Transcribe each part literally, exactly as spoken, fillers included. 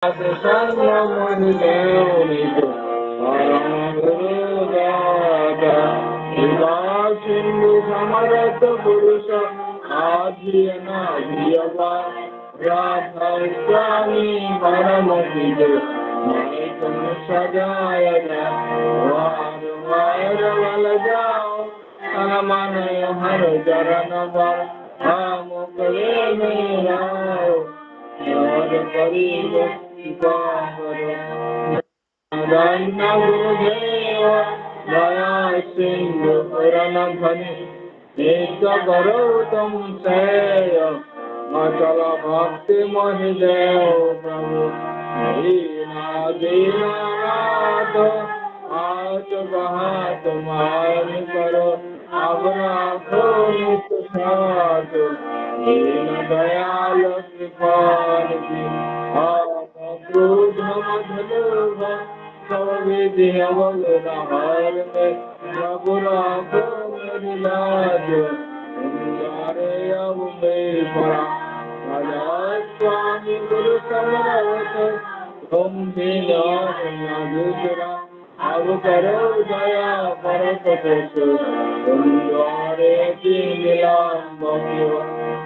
Sangha Muni Dev Nijo Parama Guru Dada Jiva Sindhu Samarattha Purusha Ajiyana Jiyava Radha Swami Parama Nijo Maitum Sajayana Var Var Valajao Anamanaya Har Jaranava Amukle Mirao Yar Pariva Sipaharo Dhanna Gurudeva Daya Sindhu Purana Dhani Nitya Gautam Seya Machala Bhakti Mahi Dev Prabhu Dina Dina Nath Aaj Bahat Maan Karo Ab Rakho Nit Saath Dina Dayal Kripan Ki Aap Krodh Madh Lobh Sabab dil aur lahat mein, Prabhu rakho meri laaj, tum dware ab main para. Raja Swami Guru Samrat, tum bina na dusra, ab karo daya par kathas, tum dware kin nilamb kiya,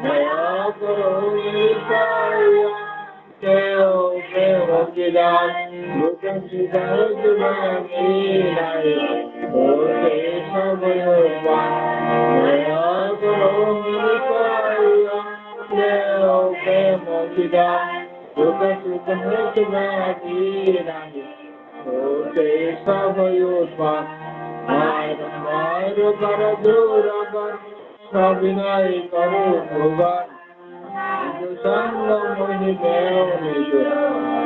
daya karo meri saiya. Teo premo ki daan, dukh sukh sahaj bhakti nahi, hote sabha udpan, daya karo mere saiya. Teo premo ki daan, dukh sukh sahaj bhakti nahi, hote sabha udpan. Baar baar kar jora kar, sabinay karo bhavan. Sadhu sangha muni dev nijo,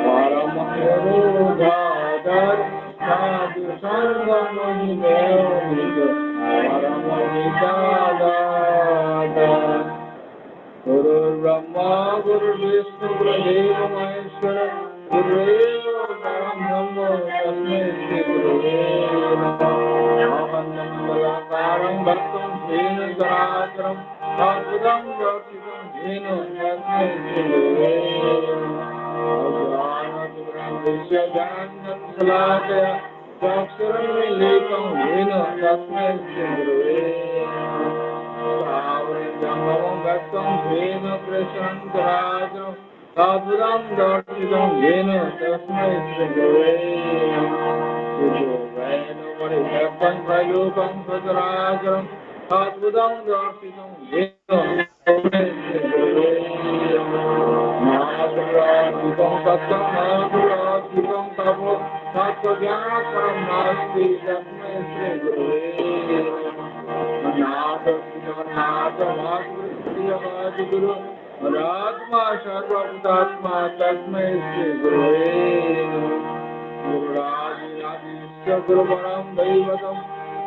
param guru dadar. Sadhu sangha muni dev nijo, param guru dadar. Guru Brahma, Guru Vishnu, Guru Deva Maheshwara, Gureva Param Brahma, Tasmai Shri Gurave Namaha. Akhanda Mandalakarang Bhattang Jena Characharam Tatvadam Darshitam Jena Tasmai Shri Gurave Namaha. Ajnana Timirandhasya Jnananjana Shalakaya Chakshurunmilitam Yena Tasmai Shri Gurave Namaha. Sawarantam Sambhutam Bhattang Jena Darshanam Characharam Tatvadam Darshitam Yena Tasmai Shri Gurave Namaha. Sujoyena Parityaktvam Traylokyam Sacharacharam Tatvadam Darshitam Yena Tasmai Shri Gurave Namaha. Mahāsaṅghaṃ Sanghaṃ Satthaṃ Mahāsaṅghaṃ Sanghaṃ Tapo Tatvajnana Param Nasti Tasmai Shri Gurave Namaha. Nātha Sītavā Nātha Mahāguru Sriyavāsa Guru Anantā Atma Sarvabhūtātma Tasmai Shri Gurave Namaha. Guru Adi Ananto Guru Param Daivatam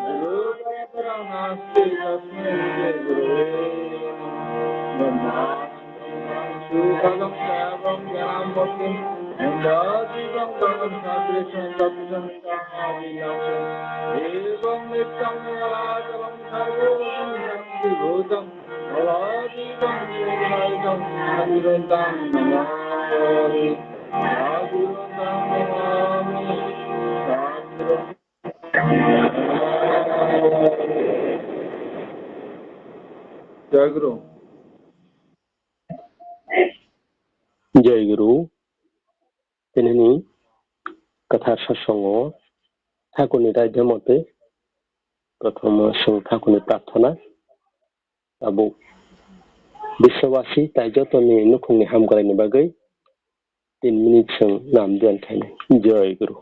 Guru Parampara Nasti Tasmai Shri Gurave Namaha. Brahmānandam Param Sukhadam Sabam Jnanam Vaktam Nanda Devam Tatam Sadrisam Tattvam Evam Nityam Nirmalachalam Sarvabhūtaṃ Sambhūtaṃ Bhavādhipaṃ Nirmalachalam Sadhuruttaṃ Namāmi. Sadhuruttaṃ Namāmi. Sadhuruttaṃ. Jai Guru. Jai Guru. Tinini kwthar satsongo Thakurni raida mote, prothomo chwng Thakurni prarthana, tabuk Biswabasi tai jotoni nukhungni hamkraini bagwi tin minute chwng nam diyan khainai. Jai Guru.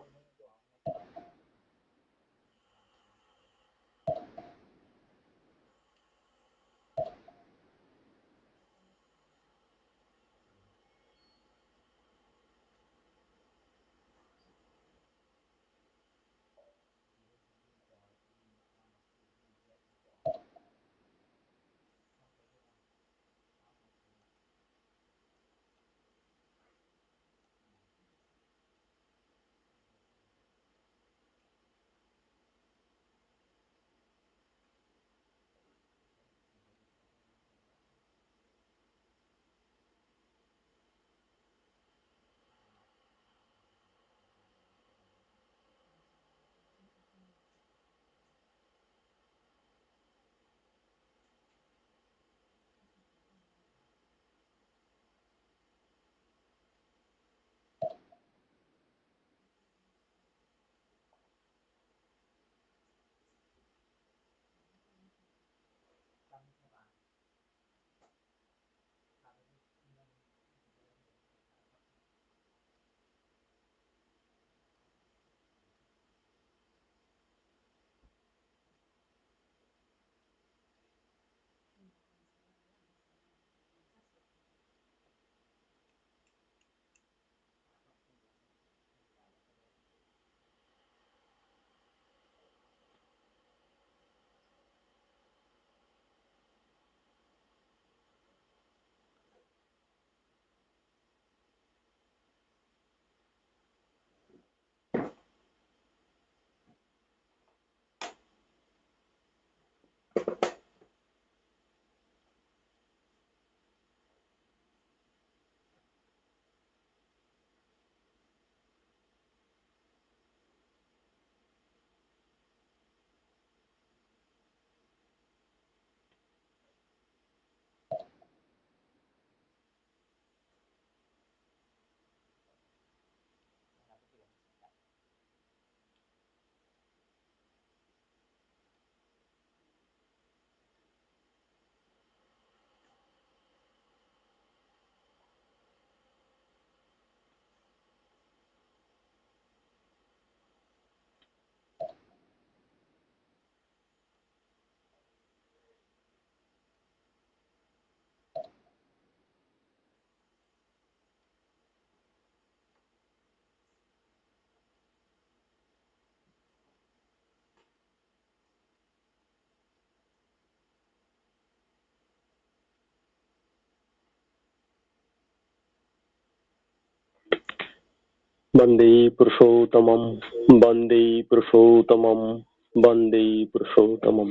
Bande Purushottamam, Bande Purushottamam, Bande Purushottamam.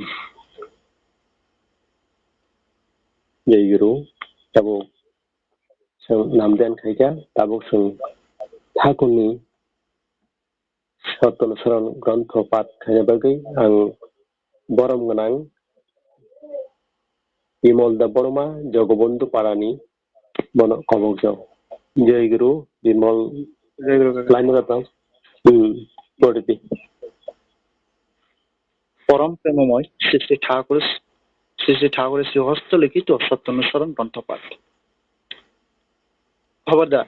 Jai Guru, tabuk chwng namden khaikha, tabuk chwng Thakurni Sottono Soron grontho path khaina bagwi ang borom gwnang Bimal Debbarma, Jogobondhu Parani, bono kobokjak. Jai Guru, Bimal Jai Guru kaka. Laino datang. Hmm, pori di. পরম প্রেমময় শ্রী শ্রী ঠাকুর, শ্রী শ্রী ঠাকুরের শ্রীহস্ত লিখিত সত্য অনুসরণ গ্রন্থপাঠ। খবরদার,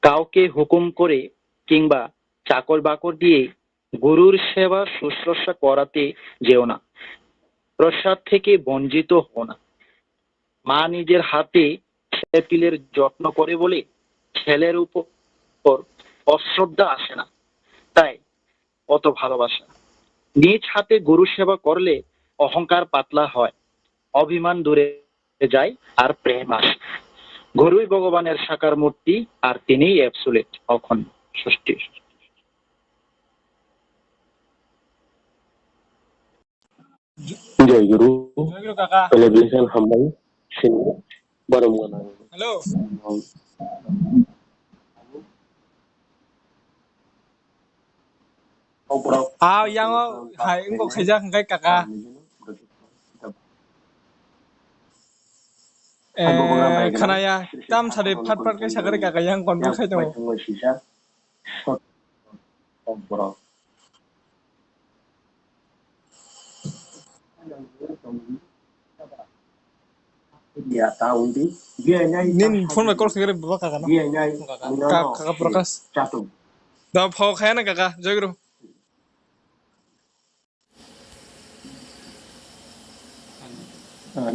কাউকে হুকুম করে কিংবা চাকর বাকর দিয়ে গুরুর সেবা শুশ্রূষা করাতে যেও না। প্রসাদ থেকে বঞ্চিত হও না। মা নিজের হাতে ছেলে পিলের যত্ন করে বলে ছেলের উপর অশ্রদ্ধা আসে না, তাই অত ভালোবাসা। নিজ হাতে গুরু সেবা করলে অহংকার পাতলা হয়, অভিমান দূরে যায় আর প্রেম আসে। গুরুই ভগবানের সাকার মূর্তি আর তিনিই অ্যাবসোলিউট, অখণ্ড, ষষ্ঠী। Jai Guru. Jai Guru kaka. Pele bisan hambai sini barom gana. Hello. Ah, yang o hai engko khaijak hingkai kaka. Eh, khanaya tam sari phat phat kai sakari kaka yang kon khai tongo. Nin phone bai call khaikhe baba kaka no. Kaka, kaka Prakash. Da phau khaya na kaka, Jai Guru.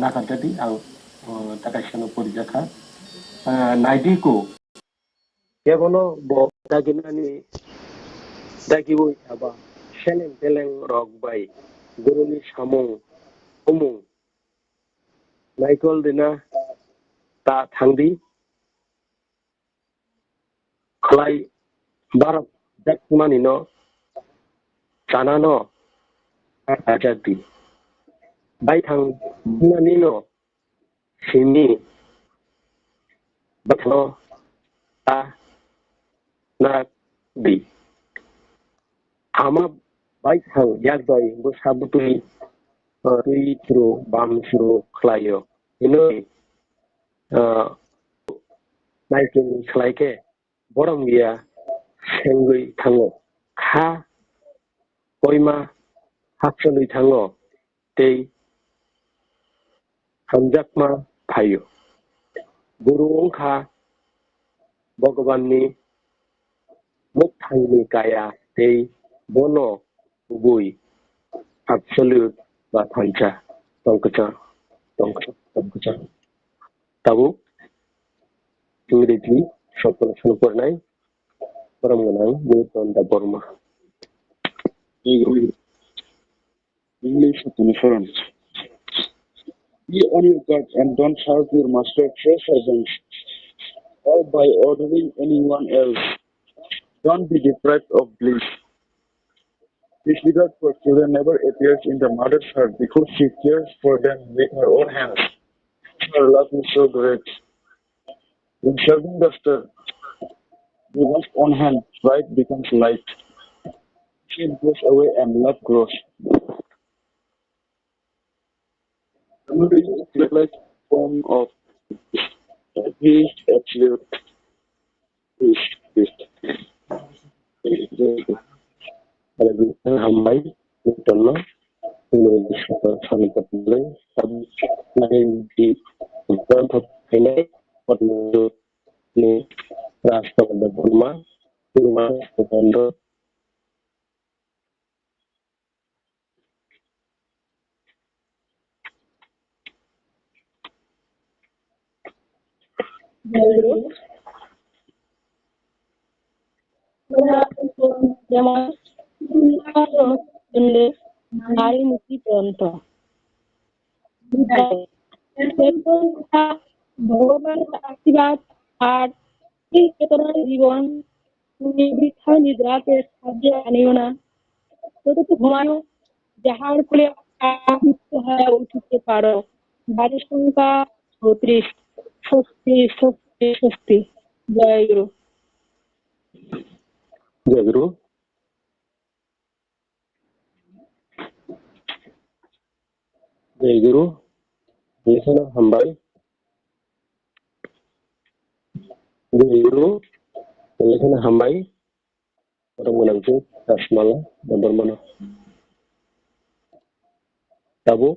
Nakarjadi ang takaisano porijakha. Naidi ko. Kebono bo daginani dagiwi aba seleng teleng rok bai guruni samung humung naikol rina ta thangdi khlai barok jakmani no chanano ajakdi baithang nani no simi bathano ta na di. Hama baithang yak bai bwsa bwtwi, ah, twi chwrw bam chwrw khlaio. Hinwi, ah, naichwng khlai khe borom ya sengwi thango. Kha koima hapsonwi thango. Tei hamjakma phaio. Guru wngkha Bhagwanni mukthangni kaya tei bono kubui absolute ba thansa tongkwchang, tongkwchang, tongkwchang. Tabuk Ingreji sotro songpornai borom gwnang Guru Chanda Borma. English Upanishad. Be on your guard and don't serve your master through servants or by ordering anyone else. Don't be deprived of bliss. This regard for children never appears in the mother's heart because she cares for them with her own hands. Her love is so great. When serving the star, the left on hand, pride becomes light. Shame goes away and love grows. Memory is the best form of peace, absolute peace. Peace. Hambai, Newtonno. Nini sakni kapilwi tabuk nai di uttantho khainai Padma ni Rajkabal Debbarma Kurma Sukandro. Jemon, nari muti pronto. Bhagwan arsibad ar chetonani jibon তুমি বৃথা নিদ্রাকে সাহায্য আনিও না। যতটুকু ঘুমানো, যাহার ফলে আবৃত হয়ে উঠিতে পারো। বাজে সংখ্যা চৌত্রিশ। স্বস্তি, স্বস্তি, স্বস্তি। জয় গুরু। জয় গুরু। Jai Guru, Lieutenant Hambai. Jai Guru, Lieutenant Hambai. Orang menanti Rasmala dan Bermana. Tabu.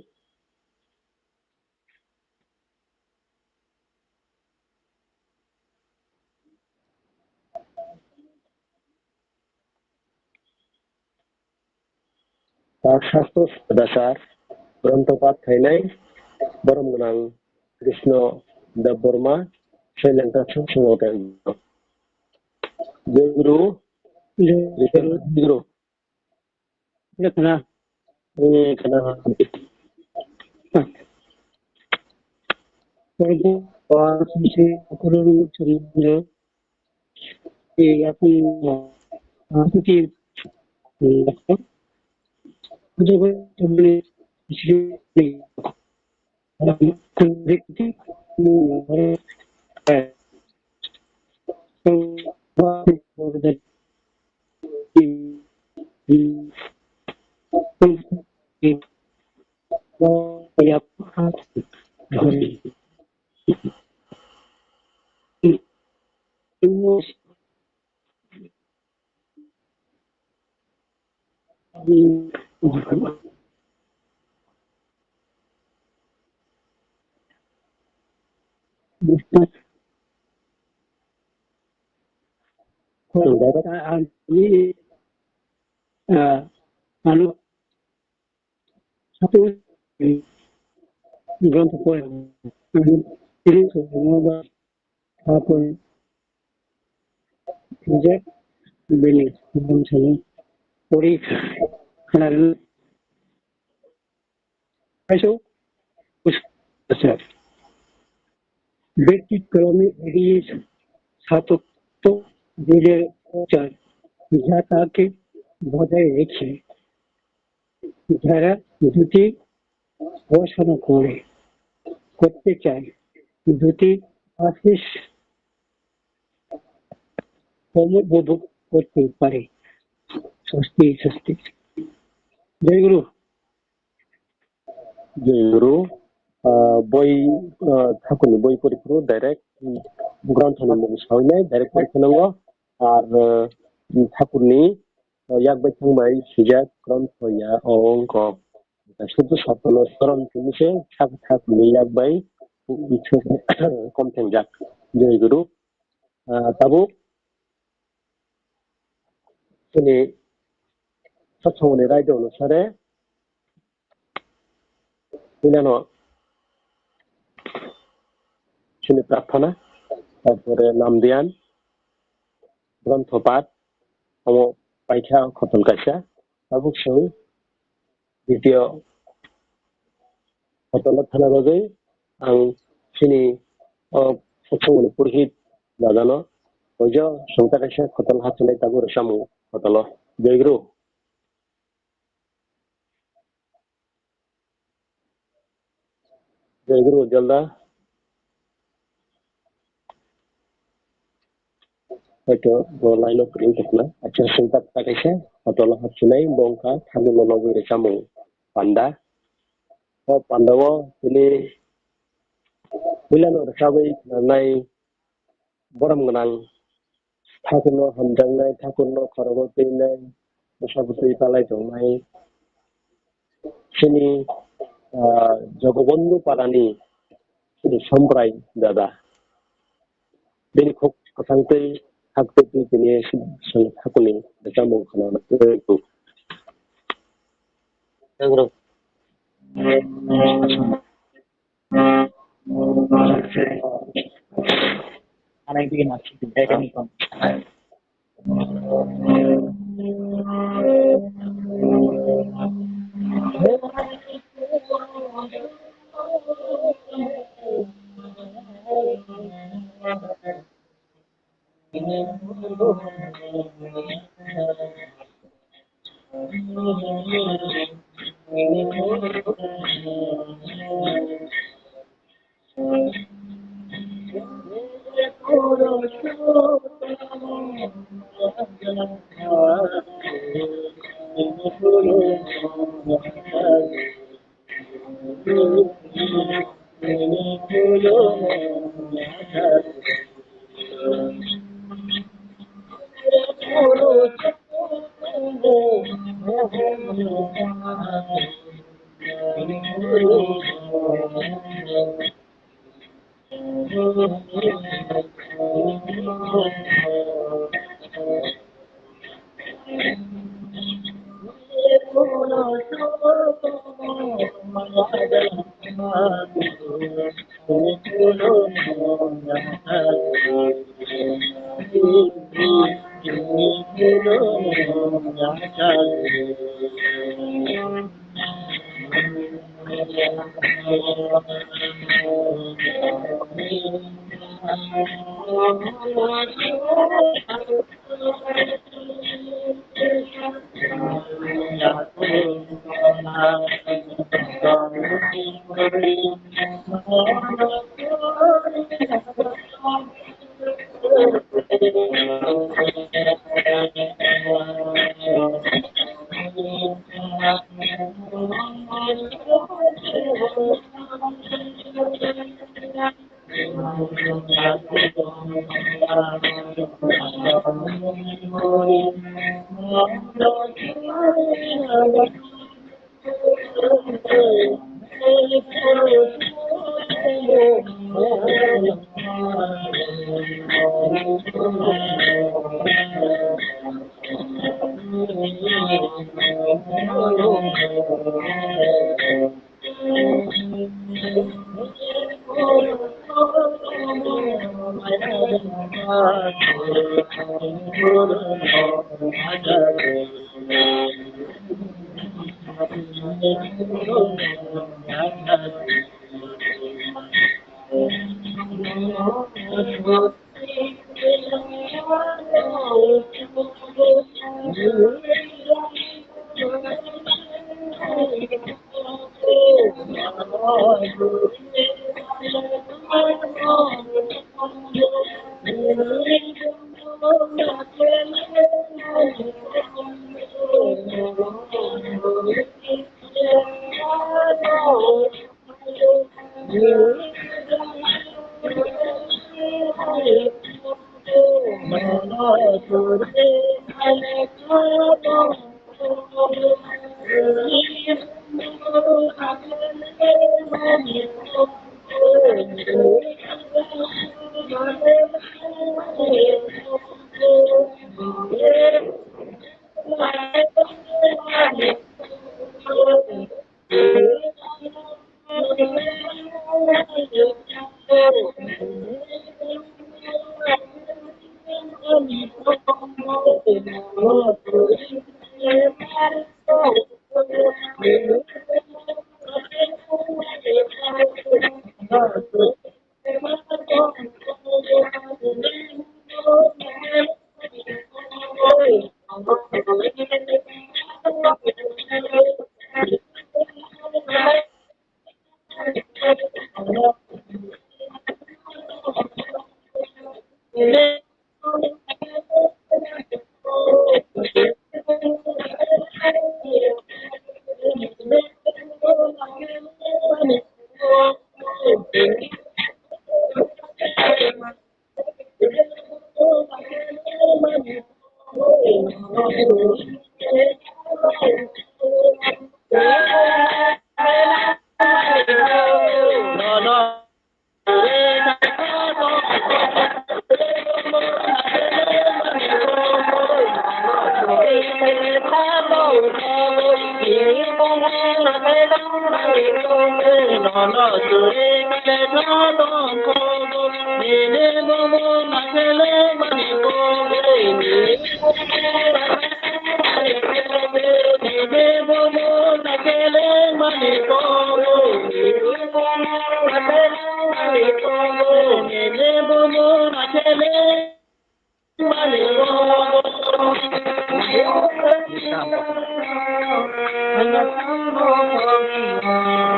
Tak sastro sadasar, gronto path khainai, borom gwnang Krishna Debbarma, Sri Lanka song songo tei Jai Guru, Jai Guru. Iya, kena. Iya, kena. Iya, aku, aku, aku, aku, aku, Anu, satu, granto pore, ini semua apa, injek, bini, belum sini, pori, kenal, kaiso, us, asal. Beti kromi ri, sato, to, dile, char, jata ke, bodai rekhi. যারা দুটি পড়াশোনা করে, করতে চায়, দুটি আশিস উপভোগ করতে পারে। স্বস্তি, স্বস্তি। জয় গুরু। Jai Guru, ah, boi, ah, thakurni boi poriphuru direct, mm, granthoni mung sawi nai, direct pori khe nango. Ar, ah, thakurni, ah, yak bai thang bai swijak grontho ya o wngkha. Sudhu Satana Soron tini se thak-, thakurni yak bai, mm, kom thengjak. Jai Guru. Ah, tabuk chini satsangmani raida onusare, puilano chini prarthana, tarpore namdiyan, grontho path, omo paikha khotol kaisa, tabuk chwng video khotolo thana bagwi ang chini o satsangmani purohit dada no hoijo songta kaisa khotol hachonai tabuk rwchapmung khotolo. Jai Guru. Jai Guru Jalda. Hoito bo line o kwrwng tongkha. Acha, singkat ta kaisa, hotel o hapsinai, bo wngkha thakurno nogwi rwchapmung panda. O panda o tini puilano rwchapwi khwnanai borom gwnang, thakurno hamjaknai, thakurno khorogo twinai, bwsa bwtwi palai tongnai, chini, ah, Jogobondhu parani chini Sombrai dada. Bini khuk kwchang twi hak twi twi tini chwng thakurni rwchapmung khwnana twi.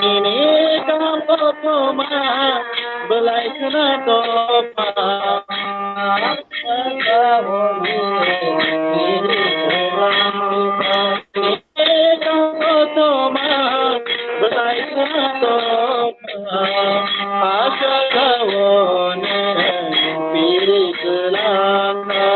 Nini kaham kothoma belai khna tongma. Nini kaham kothoma belai khna tongma. Aswk kha-o nwng piri kwlangma.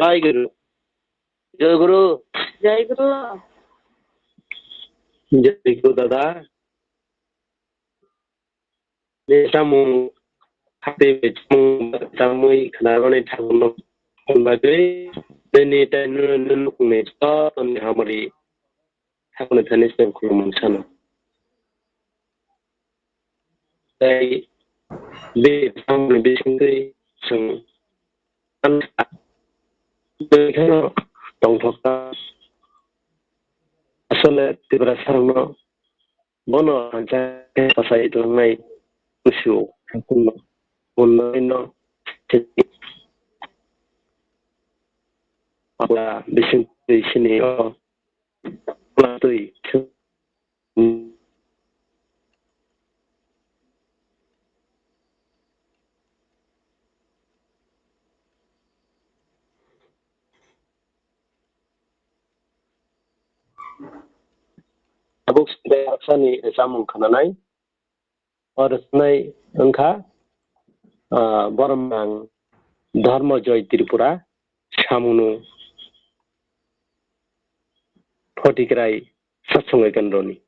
Jai Guru. Jai Guru. Jai Guru. Jai Guru dada. Ni samung hati samung samui khna roni thagung no bagwi ni tai nunu nukung ni to toni hamari thagung ni thani sem khulum sano. Tai Bini bisingtwi chwng tongthokma asole Tiprasarokno bono rangchak khe kwchai tlangnai bwsio haikhe unnayonno bisingtwi sini o twi. Tabuk sini rwchapmung khwnanai. O rwchapnai wngkha, ah, boromnang Dharmojoy Tripura, samungno Photikrai satsongwi kanroni.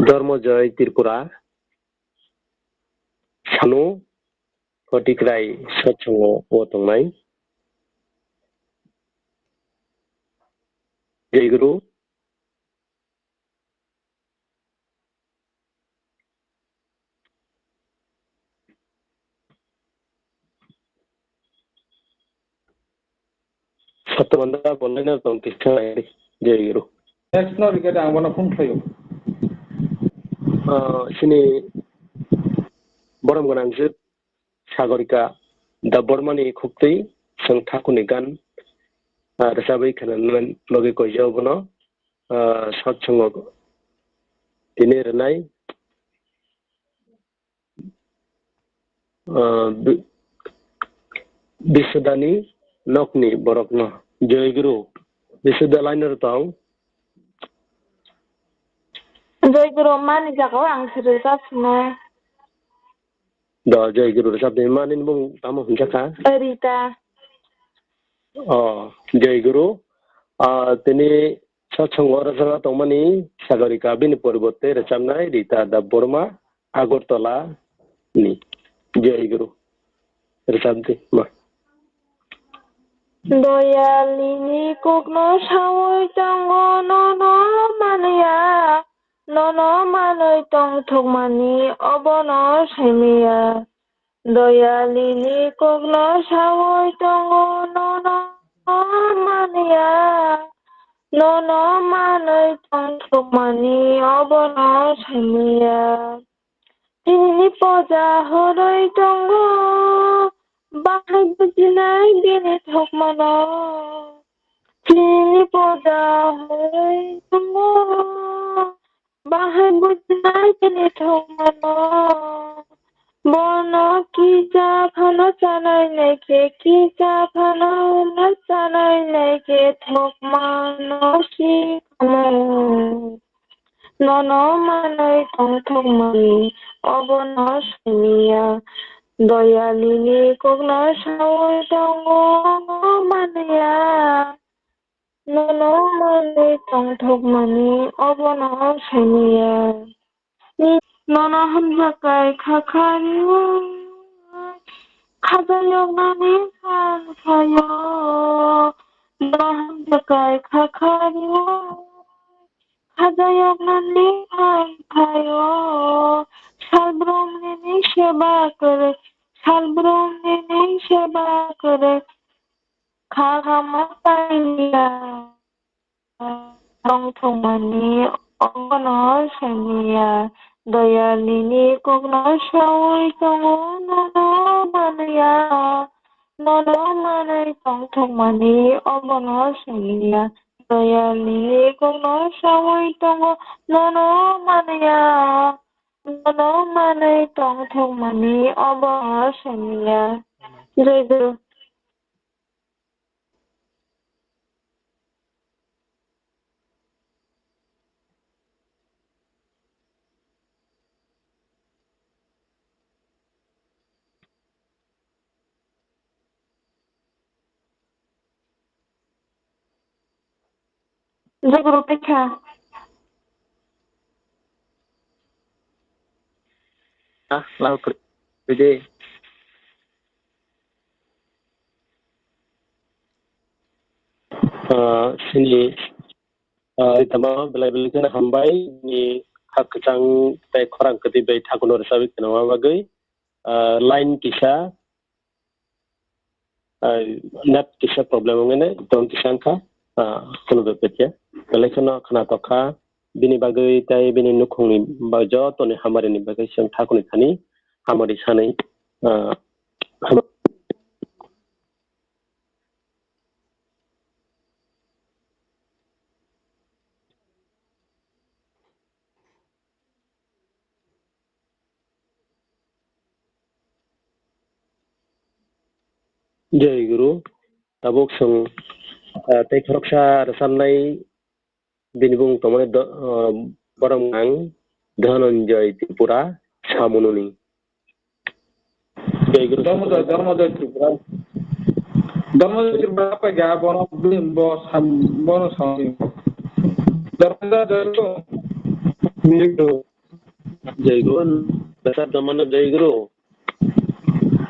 Dharmojoy Tripura, samungno Photikrai satsongo o tongnai. Jai Guru. Satta banda bolai na tong kisa lai. Jai Guru. Next no rikha ang bono phone khlaio. Ah, sini borom gwnang je Sagorika Debbarmani khuktwi chwng thakurni gan, ah, rwchabwi khwnanani logi koijao bono, ah, satsongo tini rwnai, ah, bi-, Bisudani nokni borokno. Jai Guru. Bisuda line ro tong. Jai Guru mani jaga o ang siri ta sinai. Do, Jai Guru rwchapni mani bung tamo hwnjakha? Rita. O, Jai Guru. Ah, tini satsongo rwchapna tongmani Sagorika bini poribote rwchapnai Rita Debbarma Agartala ni. Jai Guru. Rwchapdi ma. Doyalini kokno sawi tongo nono manliya. Nono manwi tongthokmani obono saimiya. Doyalini kokno sawi tongo nono manliya. Nono manwi tongthokmani obono saimiya. Chinini poja horwi tongo, bahai bujinai bini thokmano. Chinini poja horwi tongo, bahai bujinai bini thokmano. Bono kisa phano chanai naikhe, kisa phano hwnwi chanai naikhe thokmano sikamo. Nono manwi tongthokmani obono saimiya. Doyalini kokno sawi tongo manliya. Nono manwi tongthokmani obono saimiya. Nono hamjakai kha kha rio, khaja yoknani phan phaio. Nono hamjakai kha kha rio, khaja yoknani phan phaio. Salbrumni seba kwrwi, salbrumni seba kwrwi. Kha kha ma saimiya. Tongthokmani obono saimiya. Doyalini kokno sawi tongo nono manliya. Nono manwi tongthokmani obono saimiya. Doyalini kokno sawi tongo nono manliya. Nono manwi tongthokmani obono saimiya. Jai Guru. Jai Guru Pecha. Ah, lau kri-, kri-, Ah, sini, ah, tama belai belai kena hambai ni ha kwchang tei khorang kwtwi bai thakuno rwchabwi khwnama bagwi, ah, line kisa, ah, net kisa problem wngwi nai, tong kisa wngkha, ah, kheno bai phaikha. Belai kheno khwnatok kha, bini bagwi tei bini nukhungni ba-, jotoni hamari ni bagwi chwng thakunwi thani hamari sanwi, ah, Jai Guru, tabuk chwng, ah, tei khoroksa rwchabnai bini bumung tongmani do-, ah, borok ang Dhananjay Tripura Samununi. Jai Guru. Dharmojoy, Dharmojoy Tripura. Dharmojoy Tripura apa ga bono, bo sam-, bono sam-, Dharmojoy Guru. Jai Guru. Jai Guru. Dasar Dharmojoy Jai Guru.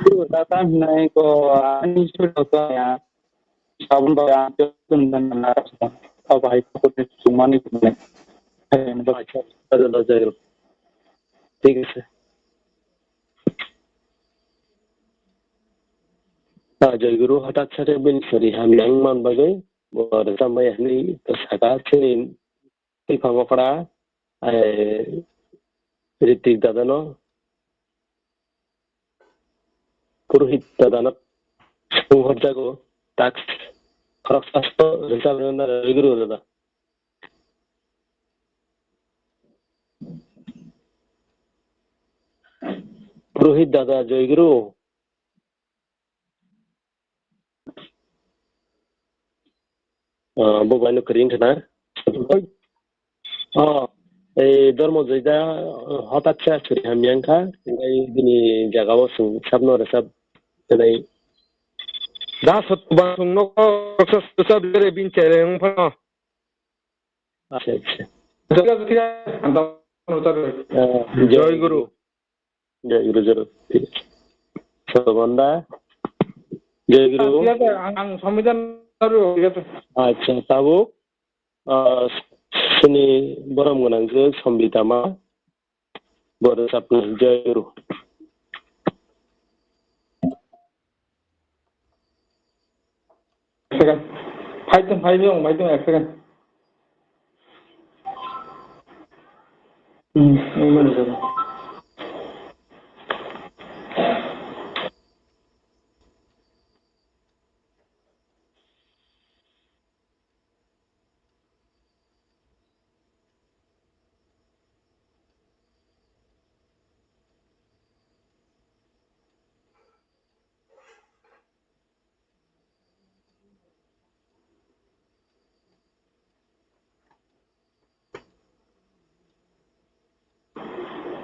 Guru, dasar hinai ko, ani sudah ko ya. Sabun ba ang tun dan na. Apa hai ko sumani ko ne. Acha, acha, acha, acha. Thik ase. Ah, Jai Guru, hwtak sa khe bini sari hamya wng man bagwi bo rwchapmaya hinwi to saka chini twi pha bokra, eh, Ritik dadano, Purohit dadano sung horjago, tak khoroksa rwchap rwna Jai Guru dada. Purohit dada, Jai Guru. Ah, bo bai no kwrwi wngkha na? Oh, eh, Dharmojoy da, ah, hwtak sa suri hamya wngkha, tei bini jaga o chwng sabno rwchap rwnai. Da sot ba chwng no rwchap, rwchap rwnai bini chele wng phano. Acha, acha. Thik ase, thik ase. Ang tamo rwchap rwnai. Ah, Jai Guru. Jai Guru, Jai Guru. Thik ase. Sobonda. Jai Guru. Ah, thik ase, ang, ang Sombidhan Guru, thik ase. Acha, tabuk, ah, chini borom gwnang je Sombidama, bo rwchapni Jai Guru. Second. Phai tong, phai tong, phai tong, ek second. Hmm, ini mana second?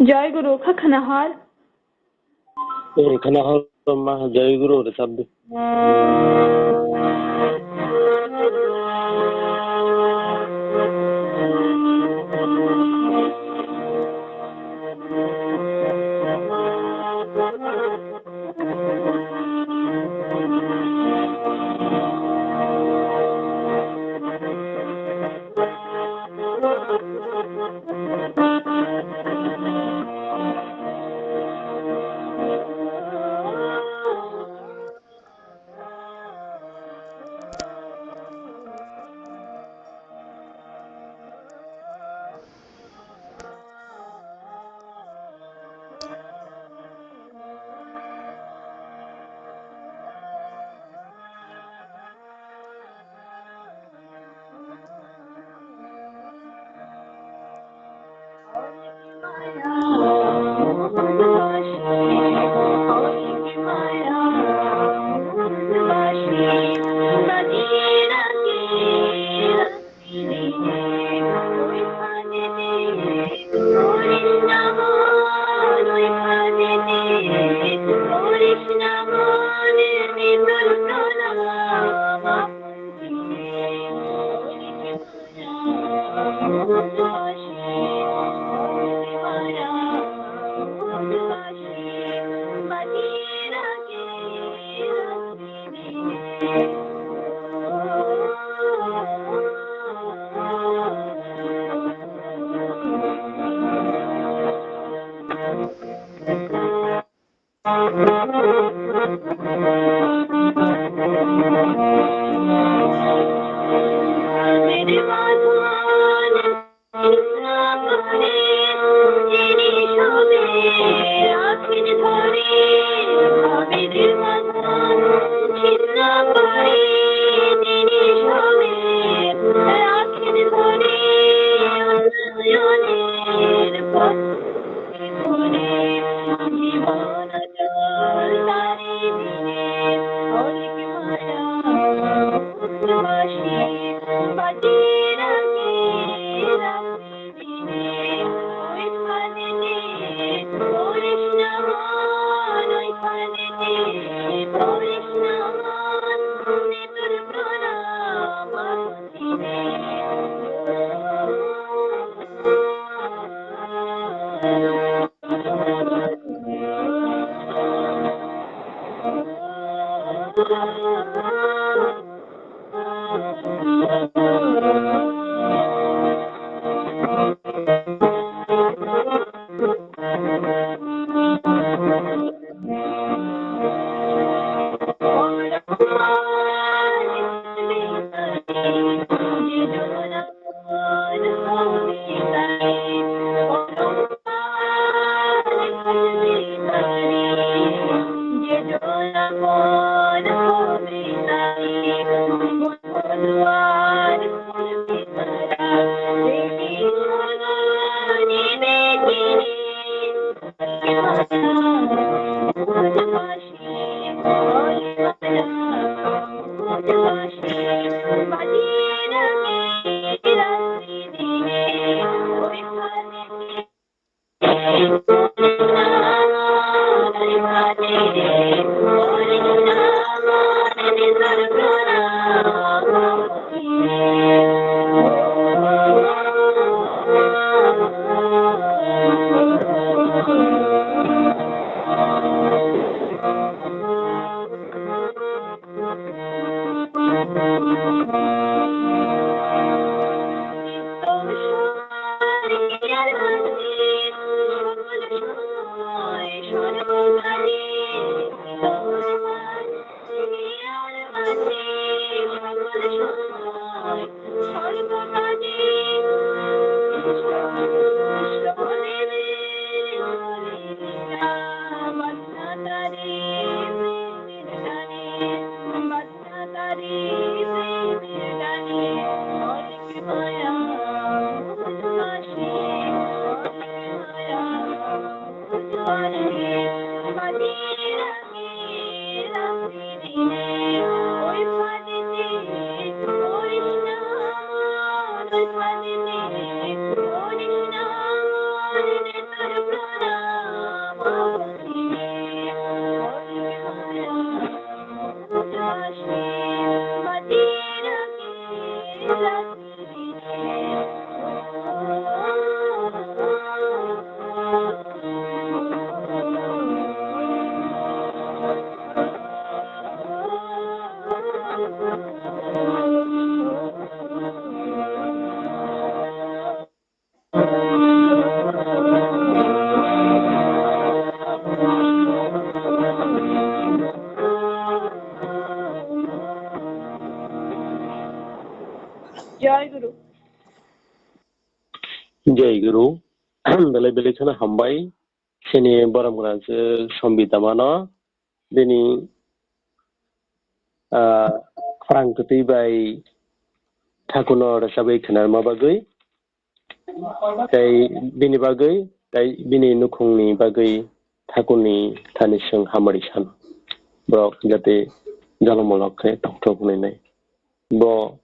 Jai Guru, kha khna hor. Eh, khna hor ma, Jai Guru rwchap di. Jai Guru. Jai Guru. Belai belai kheno hambai. Chini borom gwnang khe Sambita mano. Bini, ah, khorang kwtwi bai Thakurno rwchabwi khwnarma bagwi. Tei bini bagwi, tei bini nukhungni bagwi Thakurni thani chwng hamari sano. Borok jate jalo molok khe tongthok hwnwi nai. Bo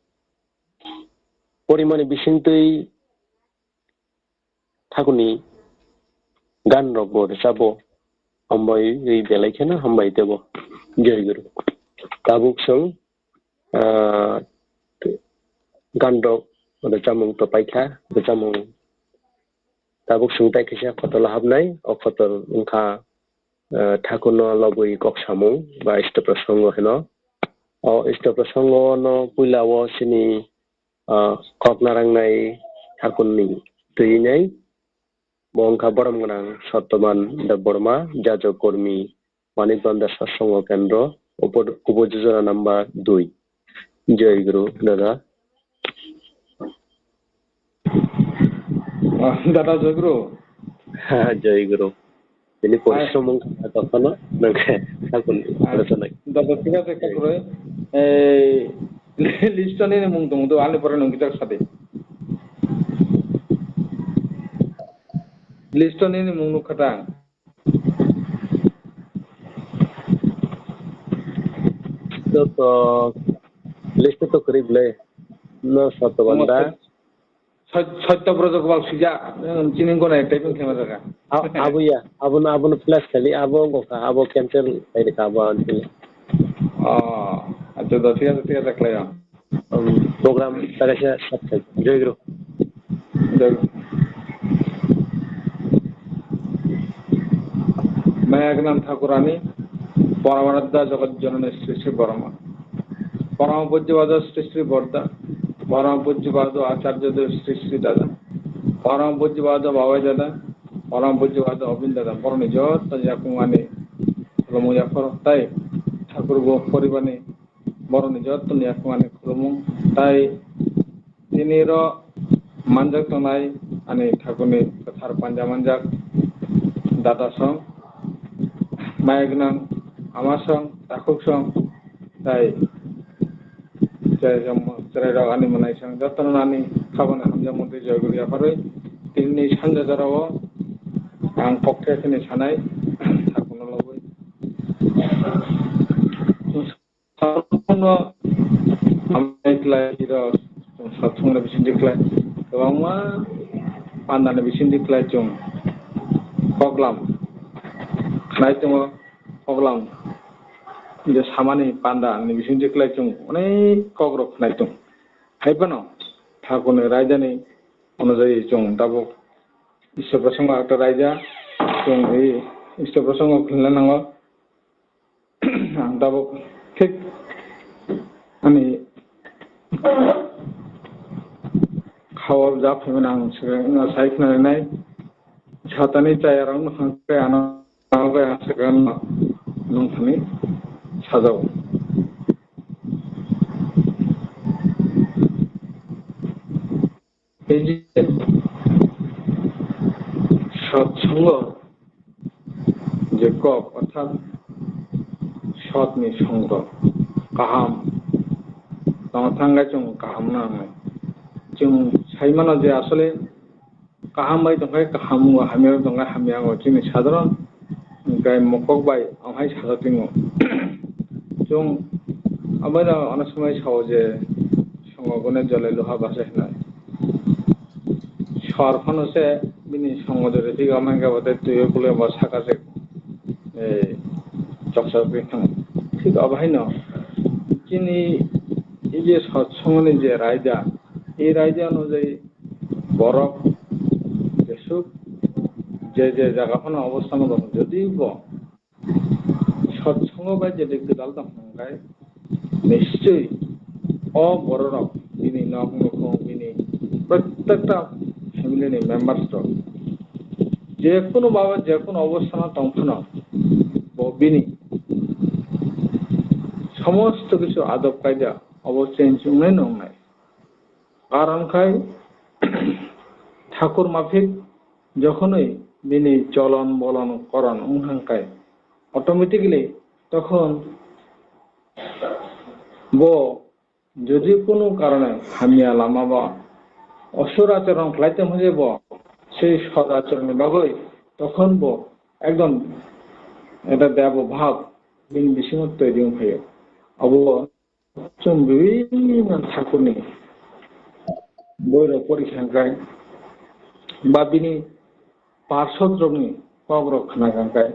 porimani bisingtwi Thakurni gan rok bo rwchabo, hambai wi belai kheno hambai tebo. Jai Guru. Tabuk chwng, ah, gan rok rwchapmung to paikha, rwchapmung tabuk chwng tai kisa khotolo habnai, o khotol wngkha, ah, Thakurno lobwi kok samung ba isto prosongo hino. O isto prosongo no puila o chini ah, kok narangnai Thakurni twi nai. Bo wngkha borom gwnang Sattoman Debbarma, Jajok Kormi, Manik Bhandar Satsongo Kendro, upo-, Upo Jojona number dui. Jai Guru, dada. Ah, dada Jai Guru. Ha, Jai Guru. Bini hai. Porishrom wngkha tokhono nangkhe sakuni hai. Rwchapnai. Dada, thik ache, khe kwrwi. Ei, list-o nini mung tong do, ani pore nung kisa sadi. List-o nini mung nukha ta ang. List-o to, list-o to kwrwi bwle. No, Sattoman da. Sat-, Satya Braja Gopal Sija, eh, chini gona typing khlai ma jaga. A-, abo ya, abono, abono flash khali, abo wngkha, abo cancel khai rwkha, abo ani. Oh, acha, da, thik ache, thik ache, khlai o. Um, program ta kaisa sat khai. Jai Guru. Jai Guru. Mayagnam Thakurani, Paramaradhya Jagat Janani Sri Sri Borma, Parama Pujya Bado Sri Sri Borda, Parama Pujya Bado Acharya Dev Sri Sri Dada, Parama Pujya Bado Babai Dada, Parama Pujya Bado Obin Dada, boroni joto yakungani khulumung yapharo tai Thakur bo poribani boroni joto ni yakungani khulumung tai tini ro manjak tongnai ani Thakurni kwthar panja manjak dada song, maya gwnang ama song, takhuk song, tai cherai rok ani mwnai song jotono ani khabana hamjak mantwi joy guri yapharwi tini sanja jorao ang kok khe khini sanai Thakurno lobwi. Sabono hambai khlai rok, chwng satsongni bisingtwi khlai kwbangma pandani bisingtwi khlai chwng koklam khnai tongo, koklam je samani pandani bisingtwi khlai chwng onek kokrok khnai tongo. Hai phano Thakurni raidani onujayi chwng tabuk Istor Prosango ekta raida chwng ei Istor Prosango khulna nango. Ang tabuk thik ani khawal ja phaimani ang swkang no sai khna nai. Satani chaya rok no hang khe ano bai ang swkang no nung thani sajao. Tei je sot songo je kok, orthat sotni songo kaham tongna thangkhe chwng kaham no nangnai. Chwng sai mano je asole kaham bai tongkhe kaham wngo, hamya bai tongkhe hamya wngo. Chini sadharon Hwnkhe mokok bai amhai sajak tongo. Chwng abono onek somoi sao je, "Songo gune jole luha base" hwnwi. Sor phano se bini songo jole thik amhai khe bo tei twi o kului bo saka se, eh, choksa bai thango. Thik abo haino chini ei je sot songoni je raida, ei raida onujai borok jesuk je je jaga phano obostano dong, jodi bo sotsongo bai jodi kwtal tong hwnkhai, nischoi o bororok bini nok nukhung, bini prottekta family ni members rok je kunu baba je kunu obostano tong phano bo bini somosto kichu adob kaida obo change wngnai no wngnai. Karon khai thakur maphik jokhonwi bini cholon bolon koron wngthang khai automatically tokhon bo jodi kunu karone hamya lama ba osur achoron khlai tong hwnje bo sei sod achoronni bagwi tokhon bo ekdom eta debo bhab bini bisingo toiri wng phaio. Abo Chwng bibhinno thakurni boirok pori kha khe ba bini parsodrokni kokrok khna kha khe,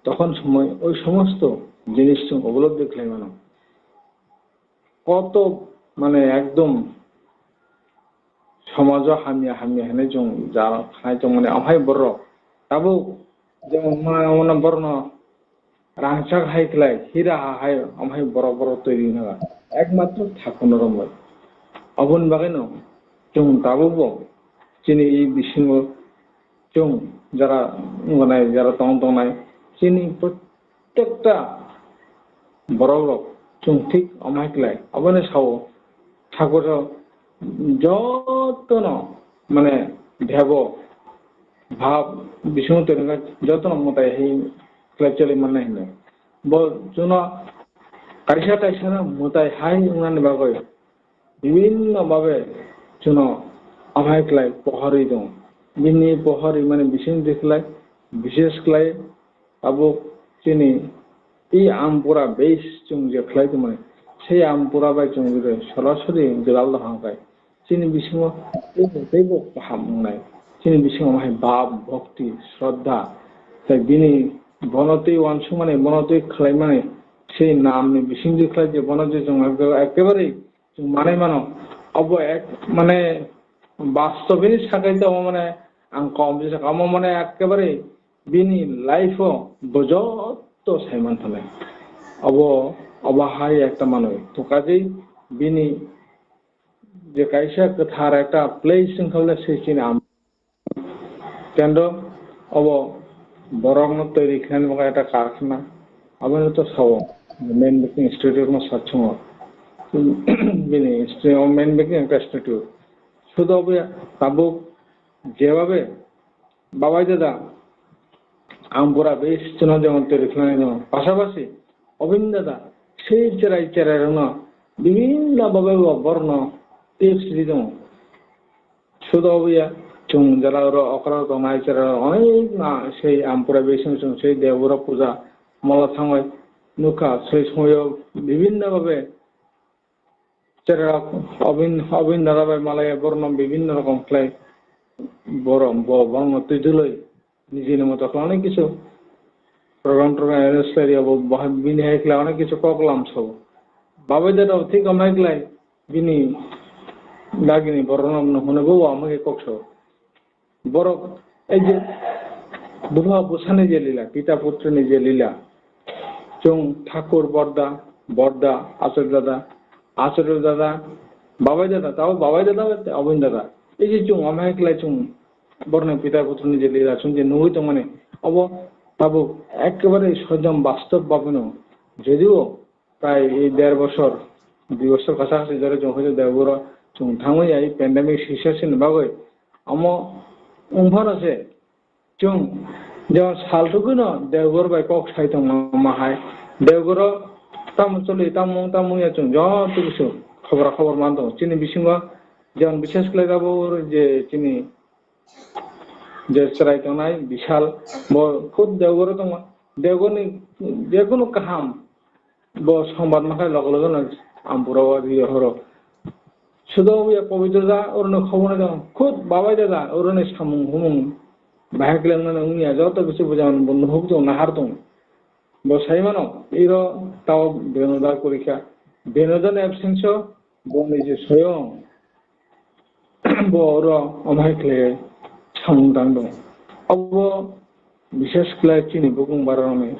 tokhon somoi oi somosto jinis chwng upolobdi khlai mano. Koto mane ekdom somajo hamya hamya hinwi chwng ja khnai tongmani, amhai borok tabuk jemon ma, mane borokno rangchak hai khlai, hira ha hai, amhai borok borok twi ring naga. Ekmatro thakuno romwi. Aboni bagwino chwng tabukbo chini i bisingo chwng jara wngnai, jara tong tongnai, chini prottekta borok rok chwng thik amhai khlai. Aboni sao thakur jotono mane bhebo bhab bisingo tongwi jotono mwtai hai khlai choli mannai hinwi. Bo chwngno kaisa kaisa no mwtai hai wngnani bagwi bibhinno bhabe chwngno amhai khlai pohorwi tongo. Bini pohorwi mani bising twi khlai, bishes khlai tabuk chini i ampura base chwng je khlai tongmani, sei ampura bai chwng je sorasori gwdal dophang khai. Chini bisingo teibo, teibo kaham wngnai. Chini bisingo hai bab, bhakti, shraddha, tei bini bono twi uansukmani, bono twi khlaimani, sei namni bisingtwi khlai je bono je chwng ekebare chwng manai mano. Obo ek, mane, bastob hini sakai tongma mane ang kom je sakha, omo mane ekebare bini life o bo joto saiman thanai. Abo, abo hai ekta manwi. To kaje bini je kaisa kwthar ekta place wngkha le se chini am-, kendro obo borokno twi rikhnani bagwi ekta karkhana. Abono to sao main baking institute no sachungo. Bini insti-, main baking ekta institute. Sudo obo tabuk jebabe Babai dada, ang pura base chwngno jemon twi rwkhlai tongo. Pasapasi, Obin dada, sei cherai cherai rokno bibinno babai bo borokno tips ri tongo. Sudo oboya, chwng jara oro okra tongnai cherai rok onek na sei ang pura base chwng sei Debora puja mola thangwi nukha, sei somoyo bibinno babai Cherai rok obin, obin dada bai malaya borokno bibinno rokom khlai borok, bo, borokno twi dwlwi nijini moto khlai onek kisu program, program arrange khlai rio bo, bo bini hai khlai onek kisu kok lam sao. Babai dada thik amhai khlai bini dagini borokno hwnwi bo amhai khe kok sao. Borok ei je bupha bwsani je lila, pita putroni je lila, chwng thakur borda, borda, achar dada, achar dada, babai dada, tabo babai dada, obin dada. Ei je chwng amhai khlai chwng borokni pita putroni je lila chwng je nugwi tongmani, obo tabuk ekkebare soitam bastob babino, jodio Prai ei der bosor, dui bosor kaisa kaisa jora chwng hoito Debugoro chwng thangwi ya, ei pandemic situation ni bagwi. Omo wngphano se chwng jemon sal thugwino Debugor bai kok sai tongma hai. Debugoro tamo choli, tamo wng, tamo wngya chwng joto kisu khobor khobor man tongo. Chini bisingo jemon bises khlai abo je chini je chwrai tongnai Bishal, bo khud Debugoro tongo. Debugorni jekunu kaham bo songbat makhai loge loge no ang pura o ri horo. Sudo ya pobitro da, orono khobor no tongo. Khud babai da da, orono samung humung bahai klengnani wngya, joto kisu bujang bo nuhuk tongo, nahar tongo. Bo sai mano, iro tao beno da kurikha. Beno da ni absence o, boni je soyong, bo oro amhai khlai samung tang tongo. Abo bises khlai chini bukung bararokni,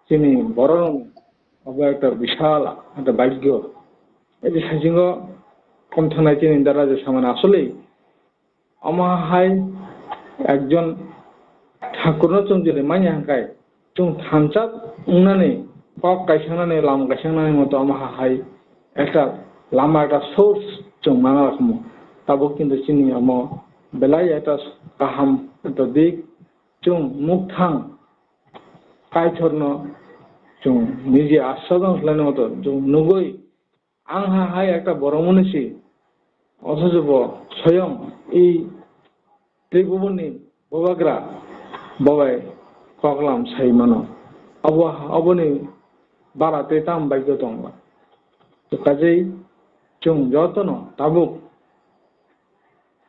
chini bororokni, abo ekta bisal, ekta bhagyo. Ei je saichungo kom thangnai chini dara je samani aswlwi Omo hai ekjon thakurno chwng jodi manya hwnkhe, chwng thansa wngnani, kok kaisangnani, lama kaisangnani moto omo hai ekta lama, ekta source chwng mana rwkhamu. Tabuk kintu chini omo belai ekta kaham ekta dik, chwng mukthang Kaitorno chwng niji aswk wng khlaina moto chwng nugwi Ang ha hai ekta borok mwnwi si, othocho bo soyong i Tribhubonni bubagra bo bai koklam sai mano. Obo, oboni bara tei tamo bagwi tongo. Kajei chwng jotono tabuk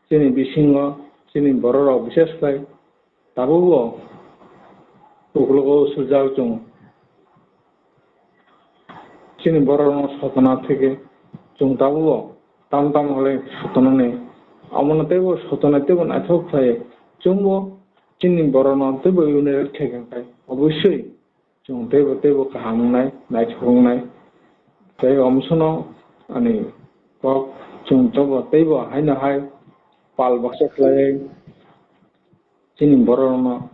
chini bisingo chini bororok bises khlai tabukbo uklogo sujak chwng chini bororokno sotona theke chwng tabukbo tamo tamo hole sotonani omono teibo sotona teibo naithok khlai chwngbo chini borokno teibo unit khe khe khai obosoi Chwng teibo teibo kaham wngnai, naithok wngnai. Tei omsono ani kok chwng tobo teibo haino hai pal baksa khlaiwi chini bororokno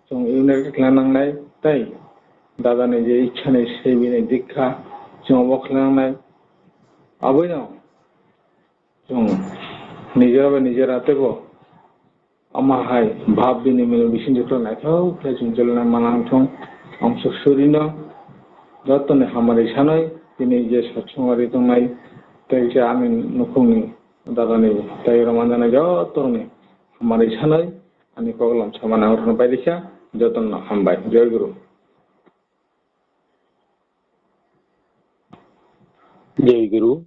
chwng unit khe khlai nangnai tei dadani je ichhani se bini dikha chwng obo khlai nangnai. Aboino chwng nijera bai nijera teibo Omo hai bhab bini milo bising jotto naithok khe chwng chwlana manang thung. Amsuk surino jottoni hamari sanai tini je satsongari tongnai tei khe ani nukhungni dadani tei rwmanjanai jottorokni hamari sanai ani koklam samani ang rwna pai rikha jotono hambai. Jai Guru. Jai Guru.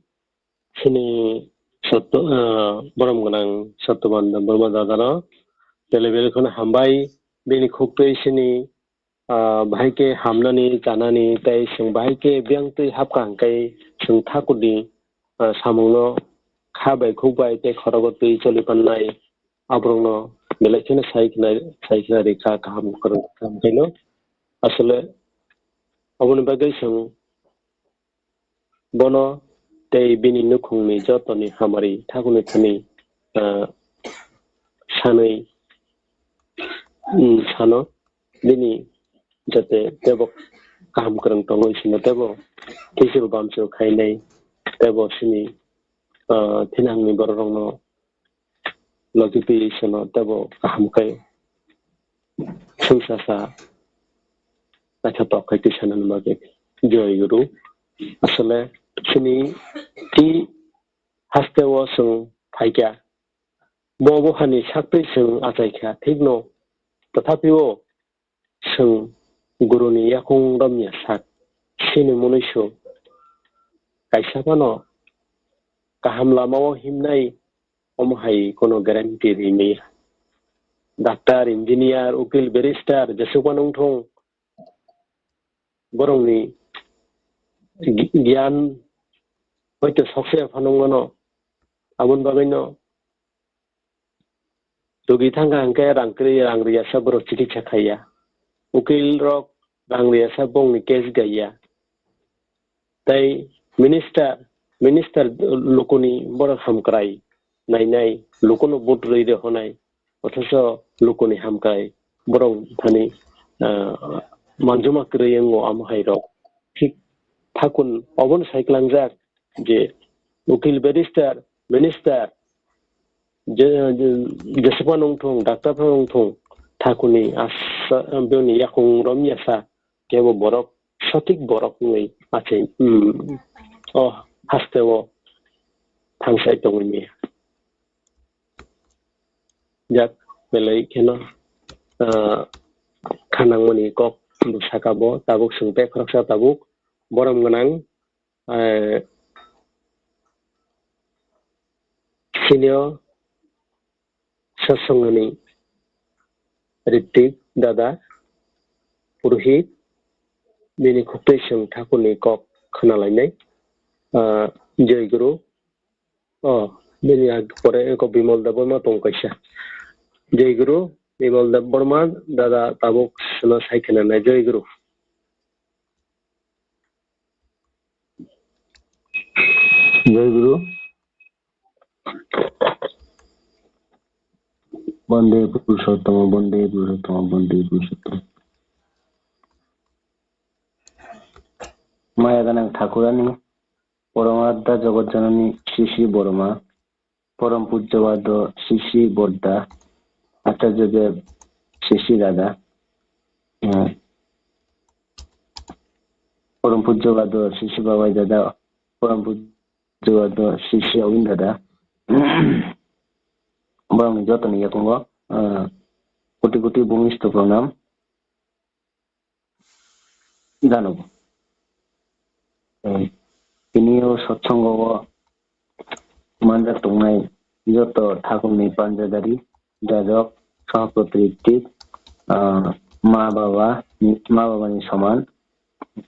Chini Sotto, ah, borom gwnang Sotto Banda Burma dadano belai belai kheno hambai, bini khuktwi chini, ah, bahai khe hamnani, chanani, tei chwng bahai khe biyangtwi hapkha hwnkhe chwng thakurni, ah, samungno kha bai khuk bai tei khorogo twi choli pannai. Aborokno belai kheno sai khna, sai khna ri kha kaham kwrwng kaham khaino. Asole aboni bagwi chwng bono tei bini nukhungni jotoni hamari thakuni thani, ah, sanwi, mm, sano bini jate tebo kaham kwrwng tongwi sino tebo kisibo bamsio khainai tebo sini, ah, thinangni bororokno logi twi seno tebo kaham khe swngsa sa naithotok khai twi sanani bagwi. Joy Guru. Asole chini twi haste o chwng phaikha. Bo buphani saktwi chwng achaikha, thikno. Tathapibo chwng guruni yakung romya sak, sini munuisu kaisa phano kaham lamao himnai, omo hai kono guarantee rimaya. Doctor, engineer, ukil, barrister, jesukma nungthung, borokni gi-, giyan hoito sokse phano wngmano, aboni bagwino Rogi thangkha hwnkhe rang kwrwi, rang riyasa borok chikitsa khaiya. Ukil rok rang riyasa bongni case gaiya. Tei minister, minister lukuni borok hamkrai nainai, lukuno vote rwi rw honai, othocho lukuni hamkrai borok thani, ah, manjuma kwrwi wngo amo hai rok. Thik thakun obono sai klangjak je ukil, barrister, minister, je, je, jesukma nungthung, doctor phano wngthung, thakuni asa, bini yakung romyasa kebo borok, sotik borok wngwi achai, hmm, o haste o thangsai tongwi maya. Jak, belai kheno, ah, khanangmani kok bwsaka bo, tabuk chwng tei khoroksa tabuk borom gwnang, eh, senior satsangani Ritik dada, Purohit, bini khuktwi chwng thakurni kok khwnalainai. Ah, Jai Guru. Oh, bini ag-, pore eko Bimal Debbarma tongo kaisa. Jai Guru, Bimal Debbarma, dada tabuk sino sai khwnanai. Jai Guru. Jai Guru. Bande Purushottama, Bande Purushottama, Bande Purushottama. Maya ganang Thakurani, Porom Aradhya Jagat Janani Sri Sri Borma, Porom Pujya Bado Sri Sri Borda, Acharya Dev Sri Sri Dada, eh, Porom Pujya Bado Sri Sri Babai Dada, Porom Pujya Bado Sri Sri Obin Dada. Borokni jotoni yakungo, eh, koti koti bhumisthu pranam. Jano. Eh, tini o satsongo o manjak tongnai joto thakurni panjadari, jajok, sohopotri tik, ah, ma baba, ma babani soman,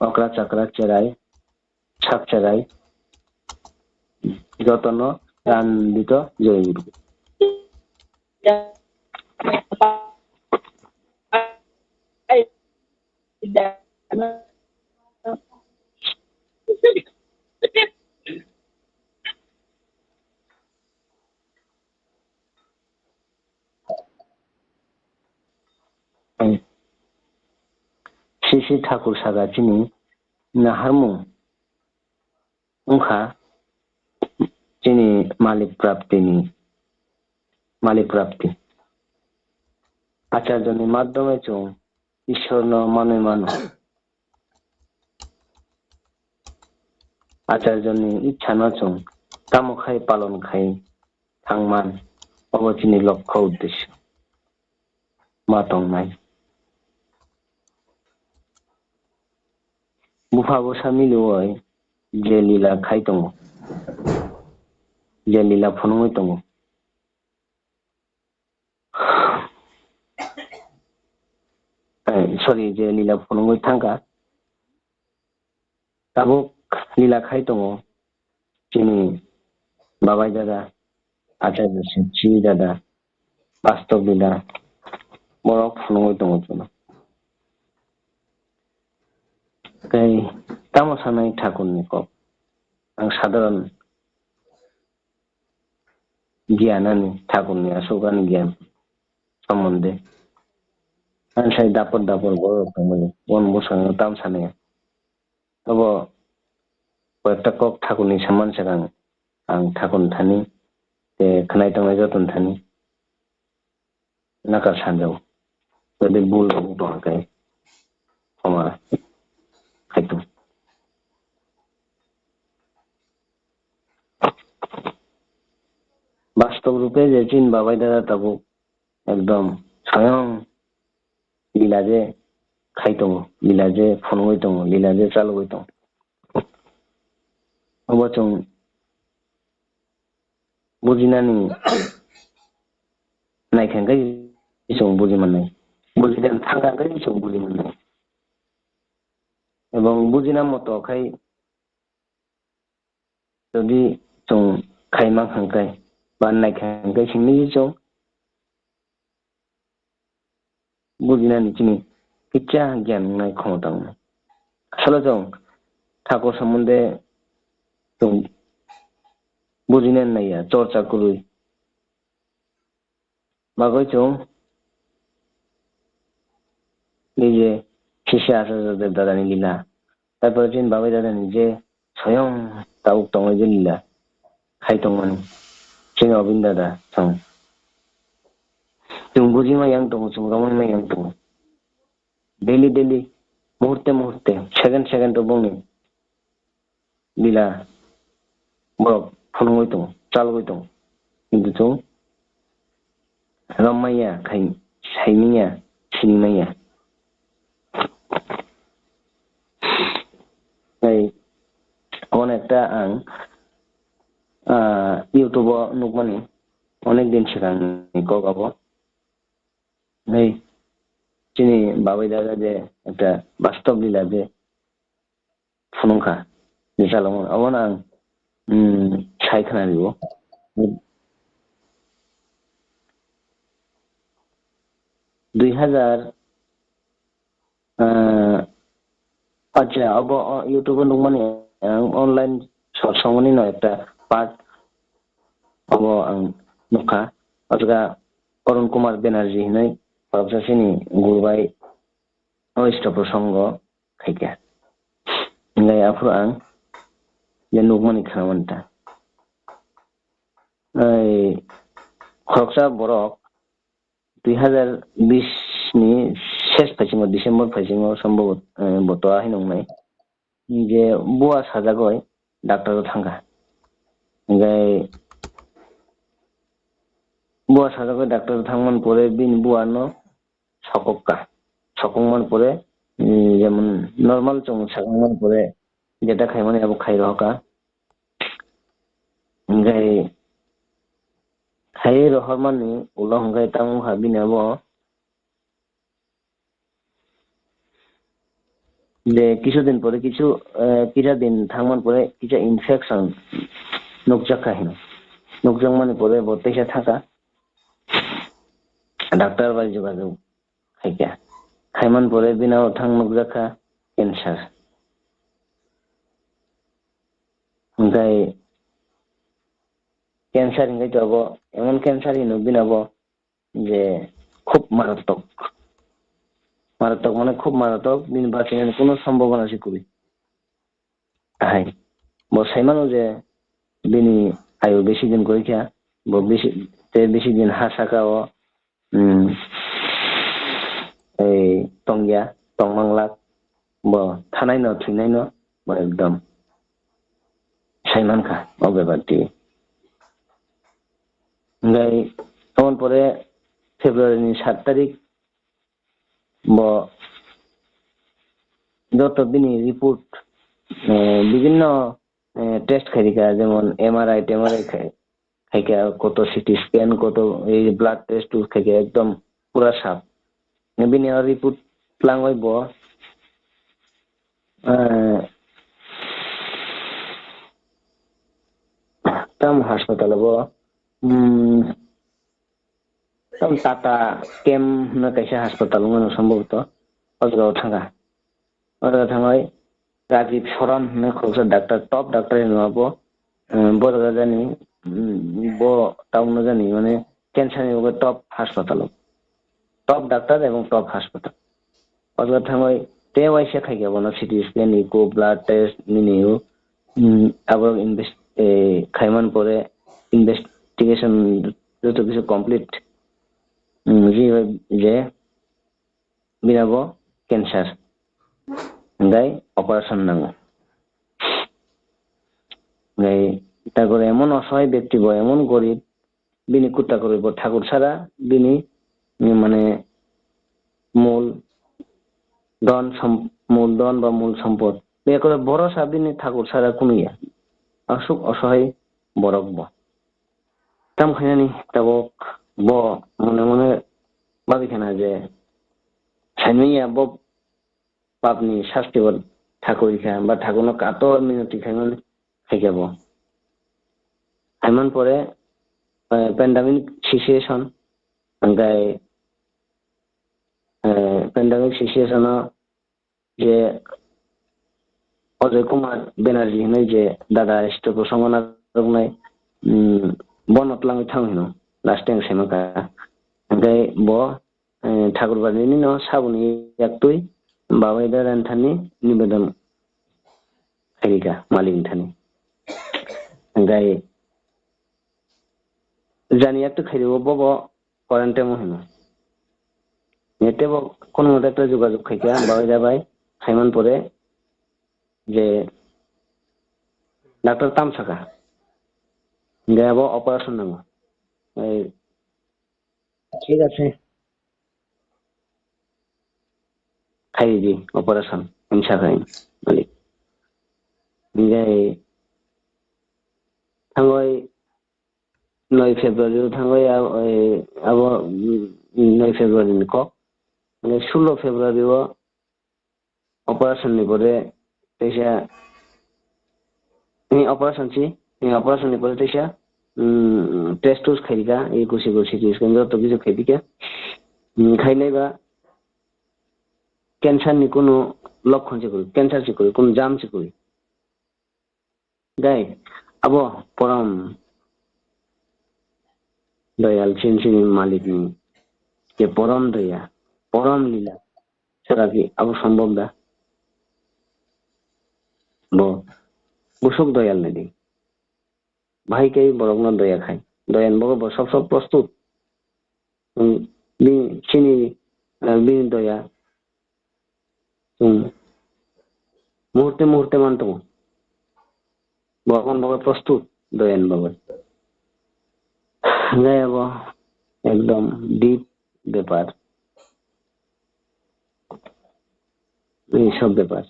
okra chakra cherai, sak cherai, jotono randito jai guru. Sisi Thakur saka chini naharmung wngkha chini malik praptini, malik prapti. Acharyoni madhyome chwng Ishwarno manwi mano. Acharyoni ichhano chwng tamo khai palon khai thangman, obo chini lokho uddesyo. Ma tongnai. Bupha bwsa miliui je lila khai tongo, je lila phunugwi tongo. Eh, sorry, je lila phunugwi thangkha. Tabuk lila khai tongo chini babai dada, Acharya Sri Sri dada. Bastob lila borok phunugwi tongo chwngno. Tei tamo sanai Thakurni kok? Ang sadharon giyan ani, Thakurni aswk ani giyan sombonde. Ang sai dapor dapor borok tongmani, bon bwskango tam sanai. Obo koyekta kok Thakurni saman swkang ang Thakurni thani, tei khwnai tongnai jotoni thani nakar sanjao. Jodi bul rok wng tongkha khe, khoma khaitong. Bastob rupe je chini babai dada tabuk ekdom soyong lila je khai tongo, lila je phunugwi tongo, lila je chalogwi tongo. Obo chwng bujinani naikha hwnkhe chwng buji mannai, bujinani thangkha hwnkhe chwng buji mannai. Ebong bujina moto khai jodi chwng khaima hwnkhe ba naikha hwnkhe simi chwng bujinani chini kisa giyan wngnai khomota wngnai. Asole chwng Thakur sombonde chwng bujinani naiya, chorcha kwrwi. Bagwi chwng nini je sisya Acharya Dev dadani lila, tarpore chini babai dadani je soyong tabuk tongwi je lila khai tongmani, chini Obin dada chwng. Chwng bujima yang tongo, chwng romwi ma yang tongo. Daily, daily, muhurte, muhurte, second, second o bongni lila borok phunugwi tongo, chalogwi tongo. Kintu chwng rommanya, khai, saimanya, sinimanya. Tei onek ta ang, ah, YouTube o nukmani, onek din swkangni kok abo. Hei, chini babai dada je ekta bastob lila je phunukha, je chalokmani, obono ang, mm, sai khwna rio. Dui hazar, ah, acha, obo, o, YouTube o nukmani ang online sorsongmani no ekta part obo ang nukha. O jaga Arun Kumar Banerjee hinwi khoroksa chini guru bai o Isto Prosongo khaikha. Hinlai aphuru ang je nukmani khwnamani ta. Ai, khoroksa borok dui hazar bis ni ses phaisingo, December phaisingo sombhobo, eh, boto ahai nungnai. Je bua sajagoi doctor o thangkha. Hinkhe bua sajagoi doctor o thangmani pore bini bua no sokokka. Sokokmani pore, mm, jemon normal chwng sakmani pore jeta khaimani abo khai rohorkha. Hinkhe khai rohormani ulo hinkhe tamo wngkha bini abo je kisu din pore kisu, eh, kisa din thangmani pore kisa infection nukjakha hino. Nukjakmani pore bo teisa thangkha. Doctor bai jogajog khaikha. Khaimani pore bini o thang nukjakha cancer. Hinkhe cancer hinkhe to abo emon cancer hino bini abo je khub maratok. Maratok mane khub maratok, bini bachinani kuno sombhabona se kwrwi. Ahai, bo saimano je bini ayu besi din kwrwi kha, bo besi, tei besi din ha saka o, mm, ei tongya, tongmanglak, bo thanai no, thwinai no, bo ekdom saimankha o bebak twi. Hinkhe aboni pore February ni sat tarik bo joto bini report, eh, bibinno, eh, test khairikha, jemon M R I, T M R I khai, khaikha, koto C T scan, koto ei blood test test khaikha, ekdom pura sap. Bini o report twlangwi bo, eh, tamo hospital o bo, hmm, Tamo Tata Kem hwnwi kaisa hospital wngmano, sombhoboto o jagao thangkha. O jaga thangwi Rajiv Soran hwnwi khoroksa doctor, top doctor hwnwi abo, um, bo jaga jani, um, bo town o jani, mane, cancer ni bagwi top hospital o. Top doctor ebong top hospital. O jaga thangwi tei waisa khaikha bono C T scan, echo, blood test nini o, um, abo invest-, eh, khaiman pore investigation joto kisu complete, um, je, je bini bo cancer, hingkai operation nango. Hingkai takore emon osohai bekti bo, emon gorib, bini kutta kwrwi bo thakur sara, bini, mm, mane, mul don som-, mul don ba mul sompot. Bekore borosa bini thakur sara kunuya. Aswk osohai borok bo. Tam khainani tabok bo mone mone babi khana je saimanya bo papni sasti bo thakur rikha ba thakurno kator minoti khaimani khaikha bo. Khaiman pore, eh, pandemic situation, hingkai, eh, pandemic situation o je Ajay Kumar Banerjee hinwi je dada Sthupasongho narwknai, um, bono twlangwi thang hino last time saimankha. Hingkai bo, eh, Thakur Barnini no saboni yaktwi Babai Dada ni thani nibedon khairika malik ni thani. Hingkai jani yaktwi khairwo bobo quarantine o hino. Tebo kono mote ekta jogajog khaikha, Babai Da bai, khaiman pore je doctor tam saka, hingke abo operation nango. Ei, thik ase. Khaidi operation, hingsa khai, malik. Hingke thangoi noi February o thangwi abo, eh, abo, mm, noi February ni kok. Mane sullo February o operation ni pore teisa, eh, operation si, eh, operation ni pore teisa, mm, test test khairika, ekush ekush C T scan joto kisu khaipikha. Mm, khainai ba cancer ni kunu lokkon se kwrwi, cancer se kwrwi, kunu jam se kwrwi. Gai, abo porom doyal chini chini malik ni je porom doya, porom lila, sara ki abo sombhob da? Bo busuk doyal nai di. Bahai khe borok no doya khai. Doya ni bagwi bo sob sob prostut. Chwng bini, chini, ah, bini doya chwng muhurte muhurte man tongo. Bo aboni bagwi prostut, doya ni bagwi. Hwnkhai abo ekdom deep bepar. Ei sob bepar.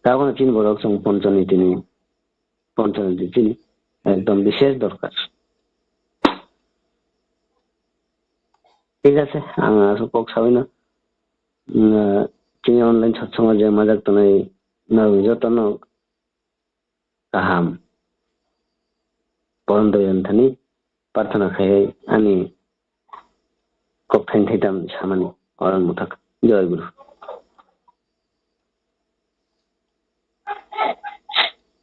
Tabukno chini borok chwng Ponchaniti ni, Ponchaniti chini ekdom bishesh dorkar. Thik ase, ang aswk kok saui no, mm, chini online satsongo je majak tongnai nai jotono kaham. Porom doyan thani prarthana khai ani kok thain thaitam samani oran muthak. Joy Guru.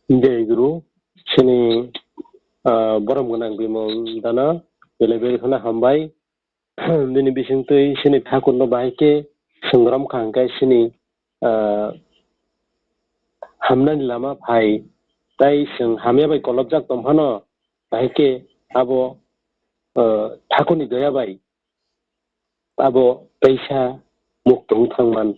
Joy Guru. Chini, ah, borom gwnang bimol dana belai belai kheno hambai. Bini bisingtwi chini thakurno bahai khe swngrwm kha hwnkhe chini, ah, hamnani lama phai, tai chwng hamya bai kolobjak tong phano, bahai khe abo, ah, thakurni doya bai abo teisa mukto wng thang man.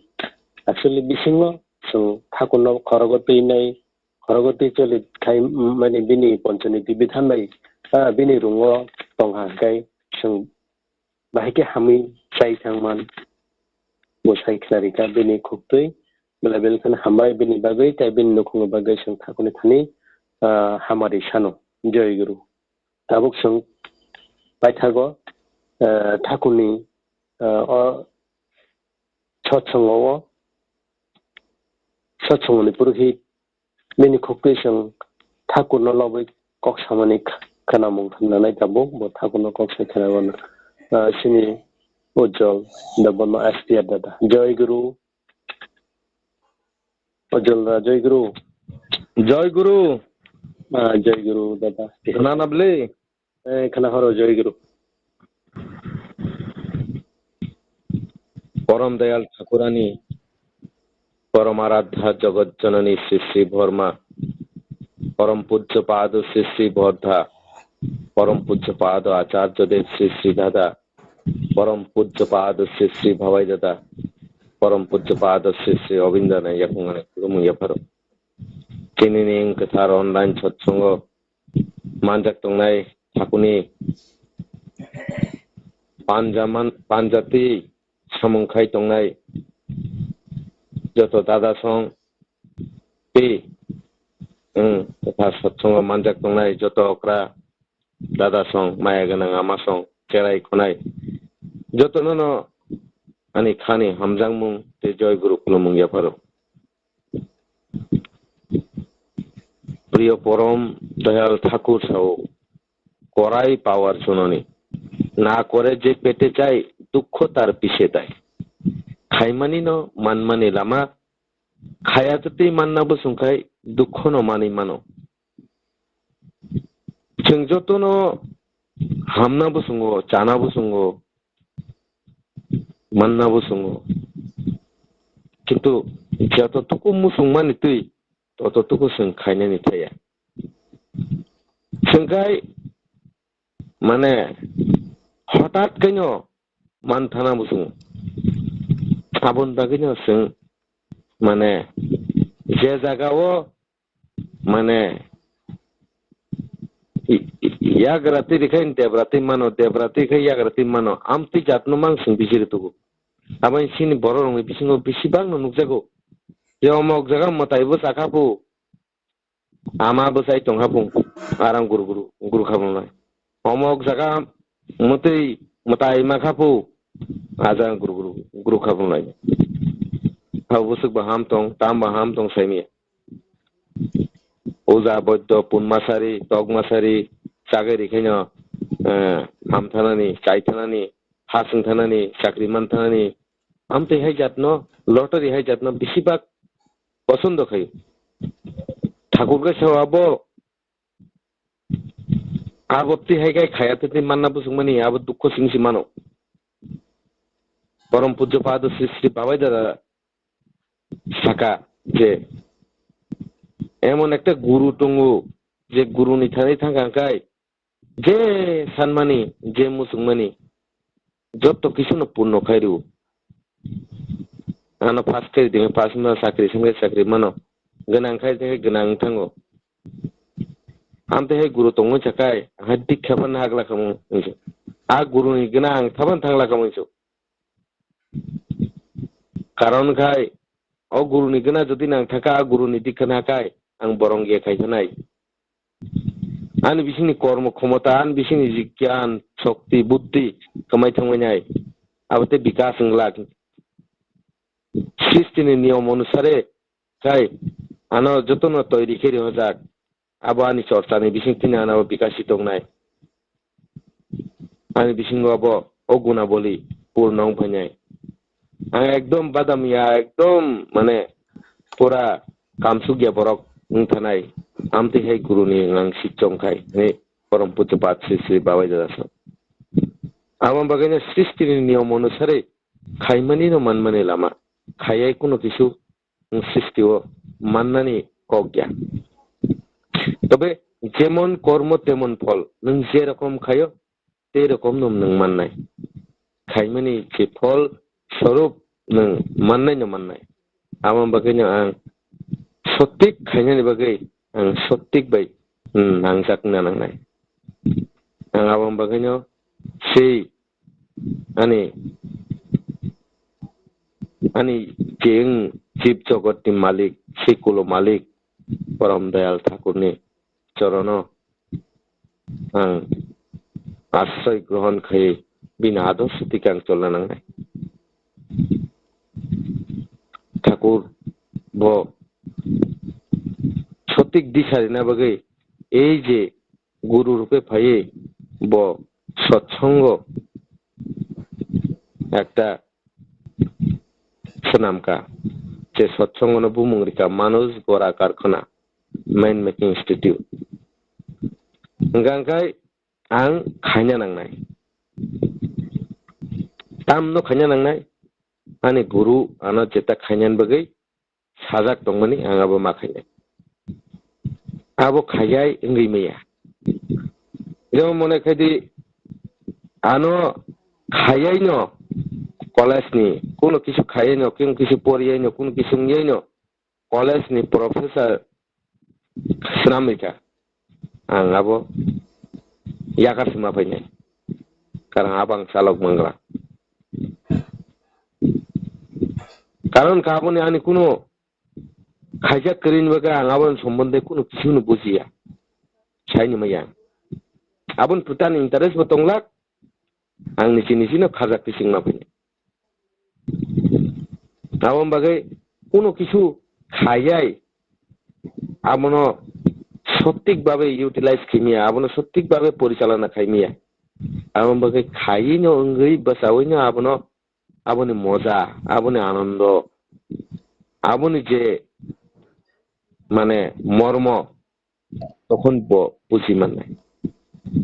Actually, bisingo chwng thakurno khorogo twi nai, khorogo twi choli khai, mani bini Ponchaniti bidhan bai, ah, bini rungo tong kha hwnkhe chwng bahai khe hamwi chai thang man. Bo sai khna rikha bini khuktwi, belai belai kheno hambai bini bagwi tei bini nukhungni bagwi chwng thakurni thani, ah, hamari sano. Joy Guru. Tabuk chwng paithago, ah, thakurni, ah, o sotsongo o, sotsongoni purohit bini khuktwi chwng Thakurno lobwi kok samani kh-, khwnamung khna nai tabuk, bo Thakurno kok sai khna mano. Ah, sini Ujjwal Debbarma S P R dada. Jai Guru. Ujjwal da, Jai Guru. Jai Guru. Ah, Jai Guru dada. Khna na bwle? Eh, khna horo, Jai Guru. Porom Dayal Thakurani, Porom Aradhya Jagat Janani Sri Sri Borma, Porom Pujya Pada Sri Sri Bordha, Porom Pujya Pada Acharya Dev Sri Sri Dada, Porom Pujya Pada Sri Sri Bhawai Dada, Porom Pujya Pada Sri Sri Obindana yakung ani khulumung yapharo. Chini ni kwthar online satsongo manjak tongnai Thakurni panjaman-, panjati samung khai tongnai joto dada song tei, wng, kwthar satsongo manjak tongnai joto okra dada song, maya gwnang ama song, cherai khonai jotono no ani khani hamjakmung tei joy guru khulumung yapharo. প্রিয় পরম দয়াল ঠাকুর sao, korai power chunoni, na kore je pete chai, dukho tar pise dai. Khaimani no manmani lama, khaya twtwi manna bwswng khai dukho no manwi mano. Chwng jotono hamna bwswngo, chana bwswngo, manna bwswngo. Kintu joto tuku muchung mani twi, toto tuku chwng khainani thaya. Chwng khai, mane, hotat khe no manthana bwswngo. Aboni bagwi no chwng, mane, je jaga o, mane, i-, i-, yagra twi rikhain debra twi mano, debra twi khai yagra twi mano, amtwi jatno mang chwng bijiri tugo. Aboni sini borok rokni bisingo bisi bagno nukjago. Je omok jaga mwtai bwsa kha phu, ama bwsai tongkha phu, arang guru guru, guru kha phu nai. Omok jaga mwtwi mwtai ma kha phu, aja guru guru, guru kha phu nai. Hao bwswk ba ham tong, tam ba ham tong saimya. Uja, boiddo, pun masari, tok masari, chagwi rikhaino, eh, ham thanani, chai thanani, ha chwng thanani, chakri man thanani, amtwi hai jatno, lottery hai jatno bisi bak posondo khaio. Thakur kaisa abo, abo twi hai khai khaya twi manna bwswk mani, abo dukho singsi mano. Porom pujjo pada Sri Sri Babai Dada saka je, emon ekta guru tongo, je guruni thani thangkha hwnkhe je sanmani, je muchungmani, jotto kisuno purno khai rwo. Ano pass khai tongkhe pass mano, chakri songkhe chakri mano, gwnang khai tongkhe gwnang wng thango. Amtwi hai guru tongwi chakai, hai dikha phano hagla khamung hinso. A guruni gwnang thaban thangla khamung hinso. Karon khai, o guruni gana jodi nang thaka, a guruni dikha nakai, ang borong ye khai phanai. Ani bisingni kormo khomota, ani bisingni jigyan, shokti, buddhi, kwmai thangmai nai. Abo tei bikas wng glak. Srishti ni niyom onusare khai, ano jotono toiri khe rihojak. Abo ani chorcha ni bising tini ano bikasi tongnai. Ani bisingo abo o gunaboli purno wng phainai. Ang ekdom badam ya, ekdom mane pura kamsuk ya borok wng thanai. Amtwi hai guruni ang sitchong khai, hwnwi Porom Pujjo Pat Sri Sri Babai Dada sa. Abo bagwino srishti ni niyom onusare khaimani no manmani lama, khayai kuno kisu srishti o mannani kok ya. Tobe jemon kormo temon phol, nwng je rokom khayo, tei rokom no nwng mannai. Khaimani je phol sorup nwng mannai no mannai. Amo bagwi no ang sotik khainani bagwi ang sotik bai, hmm, nangjak na nangnai. Ang abo bagwi no sei ani, ani je wng jib jogotni malik, sei kulo malik, Porom Dayal Thakurni chorono ang asroy grohon khai bini adorsho thik ang cholna nangnai. Thakur bo sotik disa rina bagwi ei je guru rupe phaiwi bo sotsongo ekta swnamkha. Je sotsongono bumung rikha Manoj Gora Karkhana, Mind Making Institute. Hwnkha hwnkhe ang khaina nangnai. Tamno khaina nangnai? Ani guru ano jeta khainani bagwi sajak tongmani ang abo ma khainai. Abo khaiyai wngwi maya. Jemon mone khaidi ano khaiyaino college ni, kuno kisu khaiyaino, kuno kisu poriyaino, kuno kisu wngyaino college ni professor swnamwi kha. Ang abo yakar sima phainai. Karon abang chalok mangra. Karon kha aboni ani kuno khaijak kwrwini bagwi ang aboni sombonde kuno kisu no bujiya. Saini maya. Aboni putani interest bo tonglak. Ang nisi nisi no kharjak tising ma phainai. Aboni bagwi kuno kisu khaiyai abono sothik babe utilize khaimaya, abono sothik babe porichalona khaimaya. Aboni bagwi khaiwi no wngwi bwchawi no abono aboni moja, aboni anondo, aboni je mane mormo, tokhon bo buji mannai.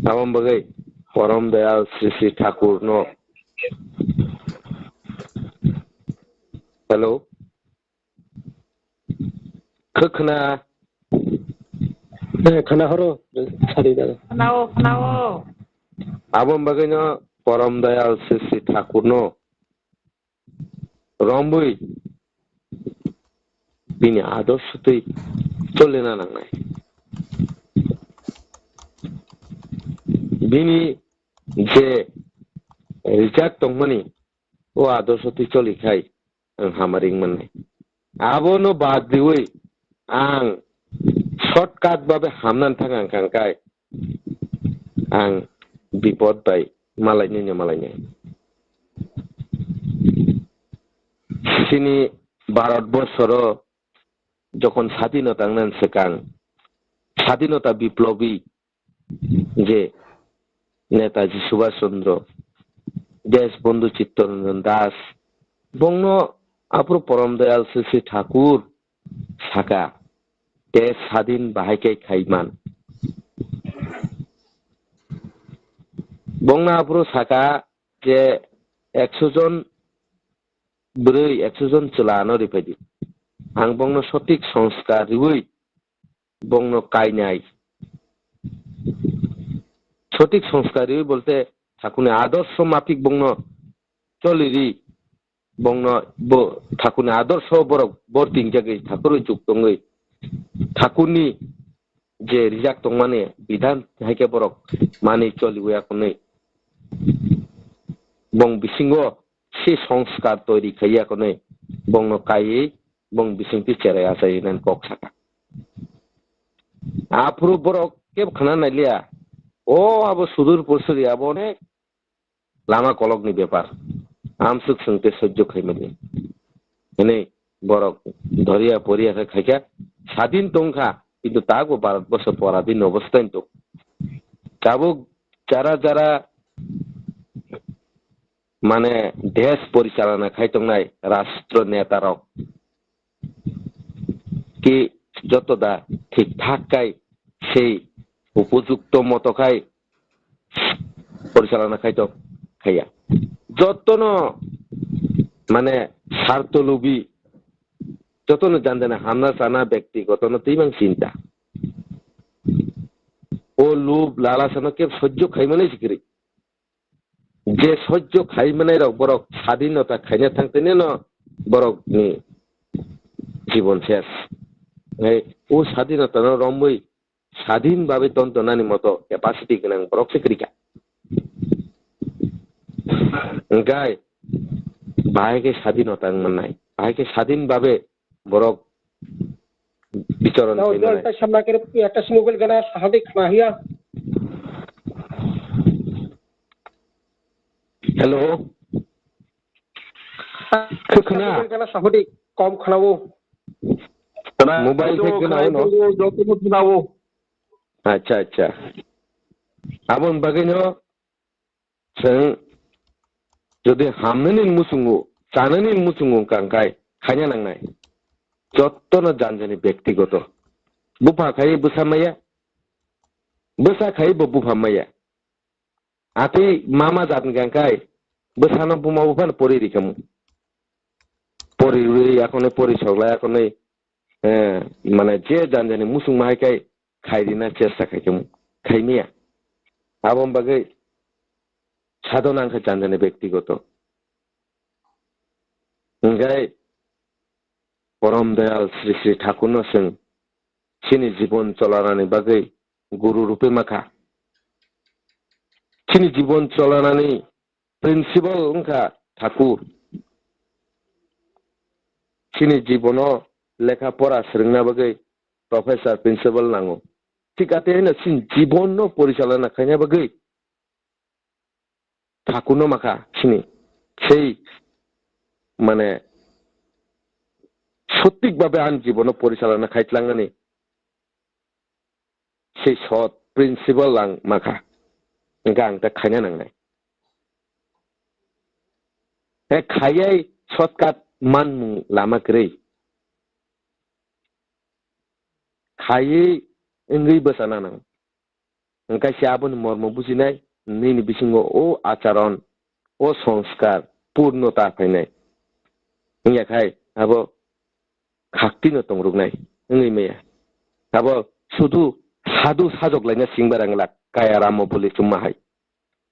Aboni bagwi Porom Dayal Sri Sri Thakur no. Hello. Khwkhwna. Eh, khwna horo, sari da. Khwnao, khwnao. Aboni bagwi no Porom Dayal Sri Sri Thakur no romwi bini adorsotwi cholina nangnai. Bini je rijak tongmani o adorsotwi cholikhai ang hamari wngmannai. Abono bad riwi ang shortcut babe hamnani thang ang kangkai ang bipod bai malainai no malainai. Chini Bharat borsoro jokhon sadinota wngnani swkang, sadinota biplobi je Netaji Subhash Chandra, Deshbandhu Chittaranjan Das, bongno aphuru Porom Dayal Sri Sri Thakur saka, te sadin bahai khe khaiman. Bongno aphuru saka je ekso jon bwrwi, ekso jon chwla ano riphaidi. Ang bongno sothik sanskar riwi bongno kainai. Sothik sanskar riwi bolte Thakurni adorsho mapik bongno choliri, bongno bo Thakurni adorsho borok bor tingjagwi Thakurwi juk tongwi Thakurni je rijak tongmani bidhan hai khe borok mani choliwi akonwi bong bisingo se sanskar toiri khaiya konwi bongno kaiwi bong bisingtwi cherai achai hinwi kok saka. Aphuru borok kebo khna nailiya, o abo sudur pusuri abo onek lama kolokni bepar. Amsuk swngte sojjo khaimani. Hwnwi borok dhoriya poriya khe khaikha sadin tongkha, kintu tago Bharat borsho poradhin obosthain tong. Tabuk jara jara mane desh porichalona khai tongnai rashtra neta rok ki joto da thik thak khai sei upojukto moto khai porichalona khai tong khaiya. Jotono mane sartho lubi, jotono jandana hamna sana bektigotono twi mang chinta. O lub lalasano keb sojjo khaimani sikiri. Je sojjo khai manai rok borok sadinota khaina thang tene no borok ni jibon ses. Ei, o sadinota no romwi sadin babe ton tonani moto capacity gwnang borok se kwrwi kha. Hwnkhe bahai khe sadinota wng mannai, bahai khe sadin babe borok bichoron Tao khai jol manai. Tai samna kere ekta si mobile gana sahadi khna hiya. Hello. Khwkhwna? Mobile gana sahadi kom khnawo. Khwna Mobile to khe khwna khwna no? Joto no khnawo. Acha, acha. Aboni bagwino chwng jodi hamnani muchungo, chanani muchungo wngkha hwnkhe khaina nangnai. Jottono janjani byaktigoto. Bupha khai bwsa maya, bwsa khai bo bupha maya. Atwi mama jat hwnkha hwnkhe bwsano buma buphano pori rikhamu. Pori rwi akhonwi pori soklai akhonwi, eh, mane je janjani muchungma hai khai khai rina chesta khai khamu. Khai maya. Aboni bagwi sadhana wngkha janjani byaktigoto. Hwnkhe Porom Dayal Sri Sri Thakurno chwng chini jibon cholanani bagwi guru rupe makha. Chini jibon cholanani principal wngkha Thakur. Chini jibono lekha pora swrwngna bagwi professor, principal nango. Thik atwi haino chini jibonno porichalona khaina bagwi Thakurno makha chini sei, mane, sothik babe ani jibono porichalona khaitlangnani sei sot principal ang makha. Hwnkhe ang ta khaina nangnai. He khayai shortcut manmung lama kwrwi. Khaywi wngwi bwchana nang. Hwnkhe se aboni mormo bujinai, nini bisingo o acharon, o sanskar, purnota phainai. Wngya khai abo khaktino tongruknai wngwi maya. Abo sudu sadu sajok laina singbar ang la kaya ramo bole chumma hai.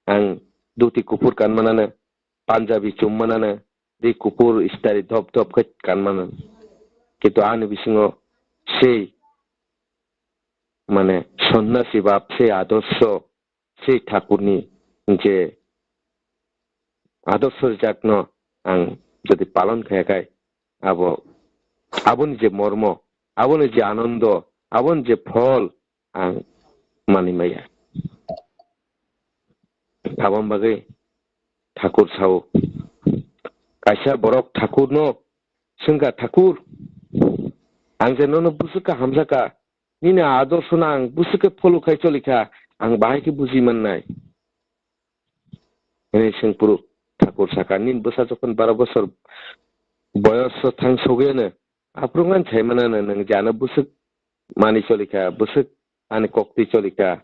Ang duti kuphur kanmanano, Punjabi chummanano, ri kuphur istari dhop dhop khe kanmanano. Kintu ani bisingo sei, mane, sonnasi bab, sei adorsho, sei Thakurni je adorsho rijakno ang jodi palon khaya khai, abo, aboni je mormo, aboni je anondo, aboni je phol, ang manwi maya. Aboni bagwi Thakur sao, kaisa borok Thakurno swngkha, "Thakur, ang je nono bwswk kha hamjakha, nini adorshono ang bwswk khe follow khai cholikha, ang bahai khe buji mannai." Hwnwi swngphuru Thakur sakha, "Nini bwsa jokhon baro bosor boyoso thang sogwi ano, aphuru wngkha sai manano nwng je ano bwswk mani cholikha, bwswk ani koktwi cholikha,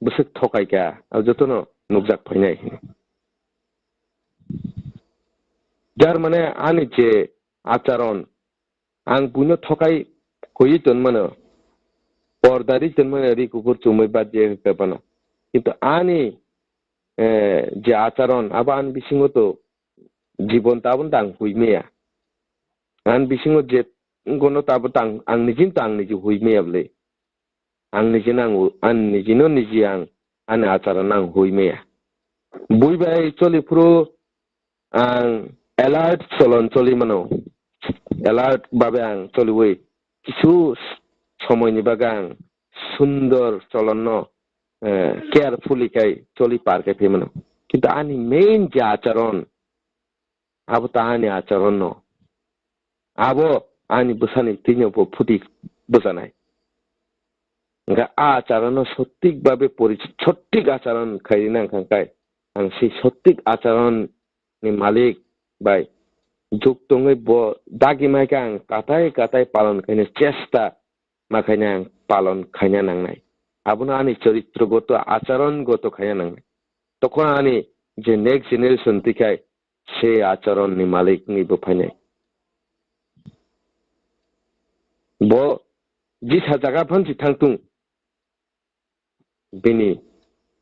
bwswk thokaikha, abo jotono nukjak phainai." Jar mane ani je acharon, ang buino thokai kwiwi tonmano, pordari tonmano, ri kuphur chumui bad je hwnkhe phano. Kintu ani, eh, je acharon, abo ani bisingo to jibon tabon to ang huimaya. Ani bisingo je wngkha no tabon to ang, ang nijin to ang niji huimaya bwle. Ang nijino ang, ang nijino niji ang ani acharon ang huimaya. Bui bai choli phuru ang alert cholon choli mano. Alert babe ang choliwi kisu somoini bagwi ang sundor cholonno, eh, carefully khai choli par khai phi mano. Kintu ani main je acharon, abo ta ani acharon no. Abo ani bwsani twino bo phuti bwchanai. Hwnkhe a acharon no sothik babe pori-, sothik acharon khairina wngkha khe ang se sothik acharon ni malik bai juk tongwi bo dagi mai khe ang katai katai palon khaina chesta ma khaina ang palon khaina nangnai. Abono ani choritrogoto, acharongoto khaina nangnai. Tokon ani je next generation twi khai se acharon ni malik wngwi bo phainai. Bo jisa jaga phansi thangtung, bini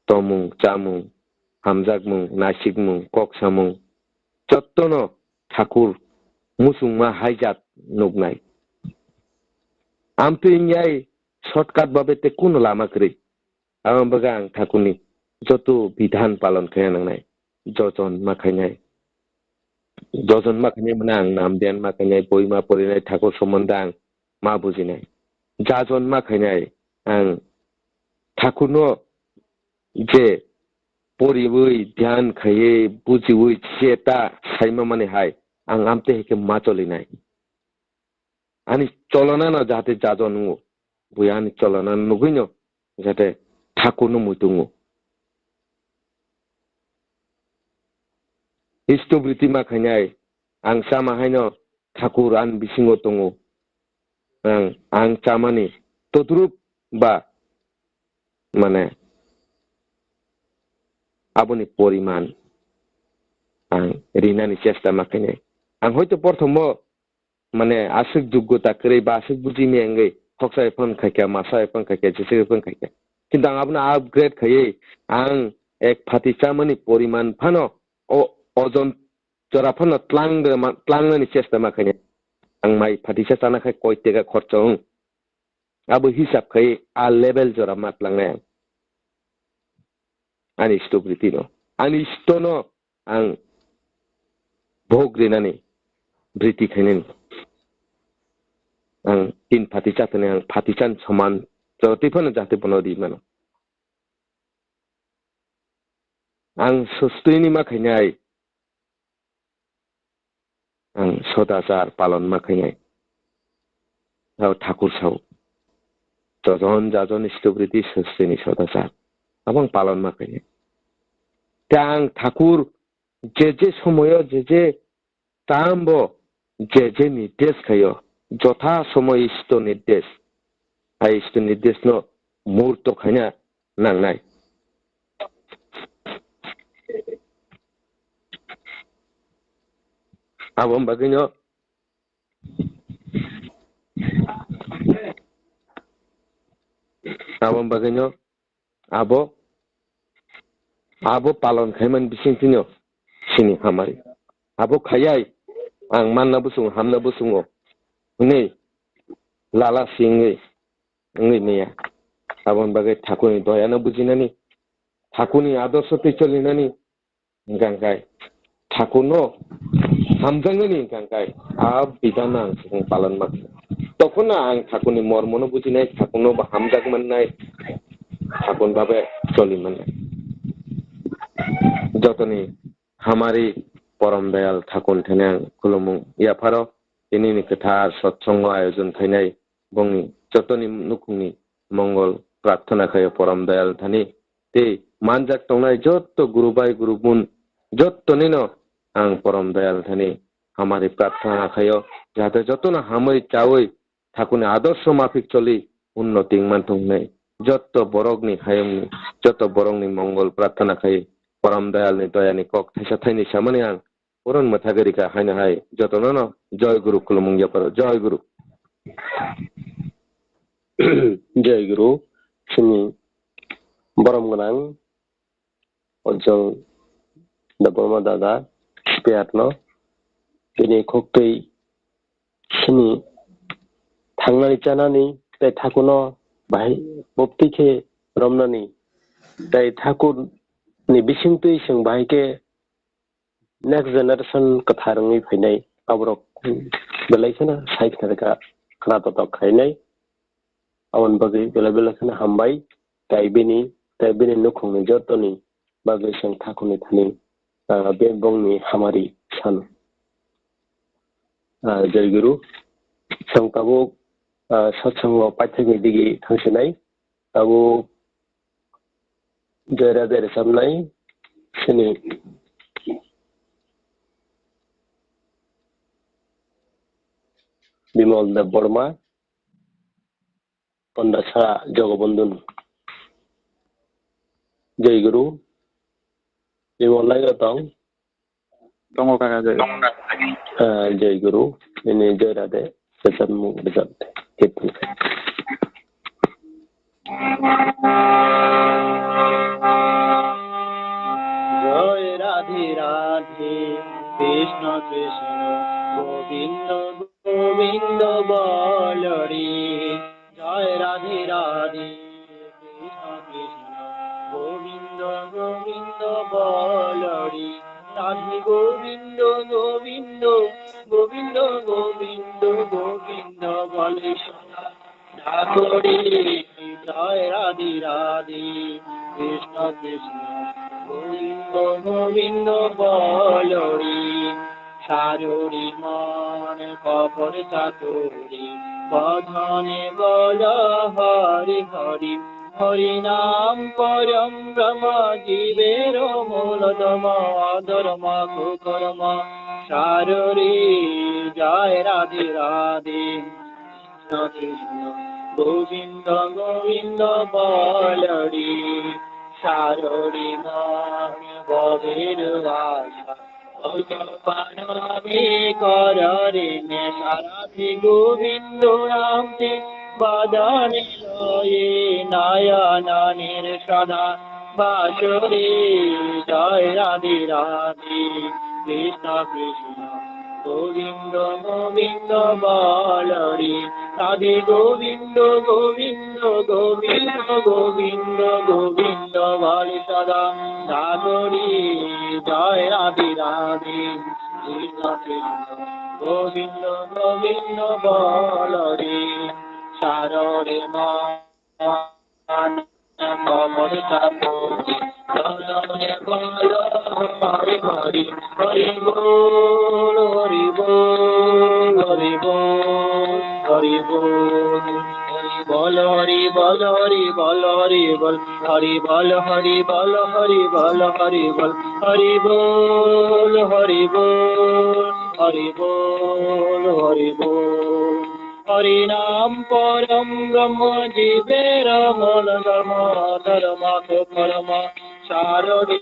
tomung, chamung, hamjakmung, nasikmung, kok samung, jottono Thakur muchungma haijat nuknai. Amtwi wngyai shortcut babe tei kuno lama kwrwi. Aboni bagwi ang Thakurni joto bidhan palon khaina nangnai. Jojon ma khainai. Jojon ma khainai mane ang nam dhyan ma khainai, boi ma porinai, Thakur sombonde ang ma bujinai. Jajon ma khainai ang Thakurno je poriwi, dhyan khaiwi, bujiwi, je ta saima mani hai, ang amtwi hai khe ma cholinai. Ani cholonano jahate jajon wngo. Bui ani cholonano nugwino jate Thakurno muitungo. Istobriti ma khainai, ang chama haino Thakur ani bisingo tongo. Ang, ang chamani todrup ba, mane, aboni poriman ang rinani chesta ma khainai. Ang hoito porthomo, mane, aswk jogota kwrwi ba aswk buji maya wngwi khoksa phone khaikha, masa phone khaikha, jesa phone khaikha. Kintu ang abono upgrade khaiwi ang ek phati chamani poriman phano o ojon jora phano tlang de ma, tlangnani chesta ma khainai. Ang mai phatisa chana khai koi tega khorcho wng. Abo hisab khai a level jora ma tlangnai ang. Ani istobriti no. Ani istono ang bhog rinani briti khainani. Ang tin phati chatani ang phati chan soman jora twi phano jate bono ri mano. Ang sustwini ma khainai. Ang sodachar palon ma khainai. Abo Thakur sao. Jojon jajon istobriti sustwini sodachar. Abo ang palon ma khainai. Te ang Thakur je je somoyo je je tambo je je nirdesh khaio, jotha somoy Ishwar nirdesh. Hai Ishwar nirdesh no murto khaina nangnai. Abo bagwino, abo bagwino abo, abo palon khaimani bisingtwino sini hamari. Abo khayai ang manna bwswngo, hamna bwswngo hwnwi lala singwi wngwi maya. Aboni bagwi Thakurni doyano bujinani, Thakurni adorsotwi cholinani, hwnkha khe Thakurno hamjaknani hwnkha khe a bidhanno ang swkang palon ma kha. Tokhono ang Thakurni mormono bujinai, Thakurno bo hamjak mannai, Thakurni babe choli mannai. Jotoni hamari porom dayal Thakurni thani ang khulumung yapharo, tinini kwthar sotsongo ayojon khainai bongni jotoni nukhungni mongol prarthana khaio porom dayal thani. Tei manjak tongnai jotto guru bai guru bun jottonino ang porom dayal thani hamari prarthana khaio, jahate jotono hamwi chawi Thakurni adorsho mafik choli unnoti wngmanthung hwnwi jotto borokni hayungni, jotto borokni mongol prarthana khai porom dayalni doyani kok thaisa thaini samani ang Puron mwthagwi rikha haino hai jotono no Joy Guru khulumung yapharo Joy Guru. Joy Guru, chini borom gwnang Ujjwal Debbarma dada, P R no, bini khuktwi chini thangnani chanani tei Thakurno bahai bopti khe romnani tei Thakurni bisingtwi chwng bahai khe next generation kwthar wngwi phainai, aborok belai kheno sai khna rwkha, khna totok khainai. Aboni bagwi belai belai kheno hambai, tei bini, tei bini nukhungni jotoni bagwi chwng Thakurni thani, ah, be bongni hamari sano. Ah, Jai Guru, chwng tabuk, ah, satsang o paithakni digi thangsinai. Tabuk Joy Radhe rwchapnai chini Bimal Debbarma, Pondasa Jogobondhu no. Jai Guru, Bimal lai tong. Tongo kaka, jai. Ah, Jai Guru, ini Jai Radhe, rwchapmung rwchap de. Kirtan. Jai Radhe Radhe, Krishna Krishna, Govinda Govinda bol re. Jai Radhe Radhe, Krishna Krishna, Govinda Govinda bol re. Radhe Govinda Govinda, Govinda Govinda, Govinda bol re. Jai Radhe Radhe, Krishna Krishna, Govinda Govinda bol re. Saruri mon kapor saturi, badhane bol Hari Hari. হরিনাম পরম ব্রহ্ম, জীবের মূল ধর্ম, অধর্ম কুকর্ম সাররে। জয় রাধে রাধে। কৃষ্ণ কৃষ্ণ গোবিন্দ গোবিন্দ বলরে, সাররে মন ভবের বাসা। পানমি কররে নেশা। রাধে গোবিন্দ নামটি বদনে লয়ে, নয়ন নীর সদা বাসরে। জয় রাধে রাধে। কৃষ্ণ কৃষ্ণ গোবিন্দ গোবিন্দ বলরে। রাধে গোবিন্দ গোবিন্দ গোবিন্দ গোবিন্দ গোবিন্দ বল সদা। সাগরে। জয় রাধে রাধে। কৃষ্ণ কৃষ্ণ গোবিন্দ গোবিন্দ বলরে। সাররে মন কমল চাপ। বলরে বল হরি হরি। হরি বল, হরি বল, হরি বল, হরি বল। হরি বল, হরি বল, হরি বল, হরি বল। হরি বল, হরি বল, হরি বল, হরি বল, হরি বল। হরি বল, হরি বল, হরি বল, হরি বল। হরি নাম পরম ব্রহ্ম, জীবের মূল ধর্ম, ধর্ম তো পরম সাররে।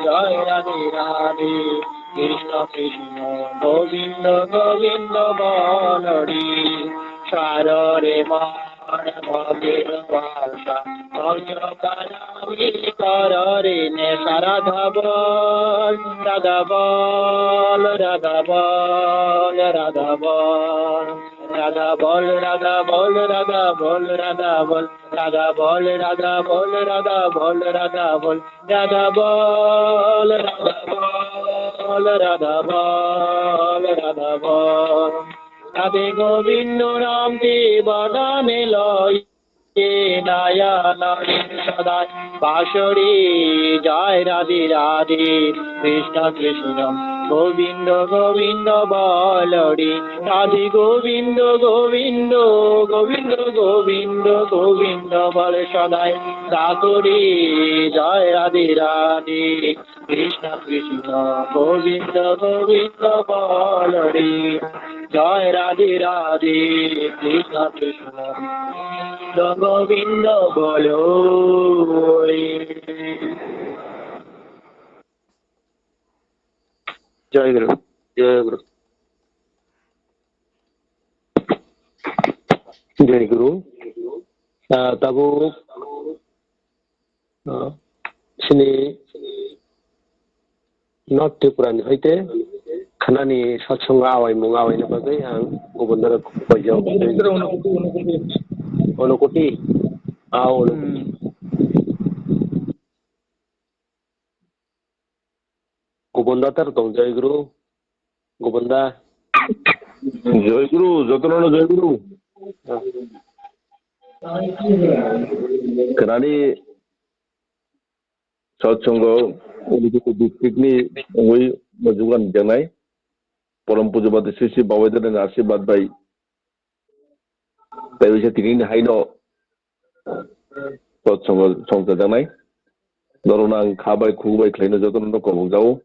জয় রাধে রাধে। কৃষ্ণ কৃষ্ণ গোবিন্দ গোবিন্দ বলরে। সাররে মন ভবের বাসা। ভজকারামি কররে নেশা। রাধা বল, রাধা বল, রাধা বল, রাধা বল। রাধা বল, রাধা বল, রাধা বল, রাধা বল। রাধা বল, রাধা বল, রাধা বল, রাধা বল। রাধা বল, রাধা বল, রাধা বল, রাধা বল। রাধে গোবিন্দ নামটি বদনে লয়ে, নয়ন নীর সদা বাসরে। জয় রাধে রাধে। কৃষ্ণ কৃষ্ণ গোবিন্দ গোবিন্দ বলরে। রাধে গোবিন্দ গোবিন্দ গোবিন্দ গোবিন্দ গোবিন্দ বল সদাই। সাগরে। জয় রাধে রাধে। কৃষ্ণ কৃষ্ণ গোবিন্দ গোবিন্দ বলরে। জয় রাধে রাধে। কৃষ্ণ কৃষ্ণ গোবিন্দ গোবিন্দ বলরে। জয় গুরু। জয় গুরু। জয় গুরু। Ah, tabuk, ah, chini North Tripura ni hoite khnani satsongo awaimung awaina bagwi ang gubun doro koi jao. Unakoti? Ah, Unakoti. Hmm. Gubun da tar tong, Jai Guru. Gubun da. Jai Guru, jotono no Jai Guru. Khnani satsongo Unakoti district ni wngwi majugan janai. Porom pujo bade sisi babai dana ashirbad bai. Tei wisa tini ni haino satsongo songchajaknai. Norokno ang kha bai khuk bai khlaino jotono kobokjago.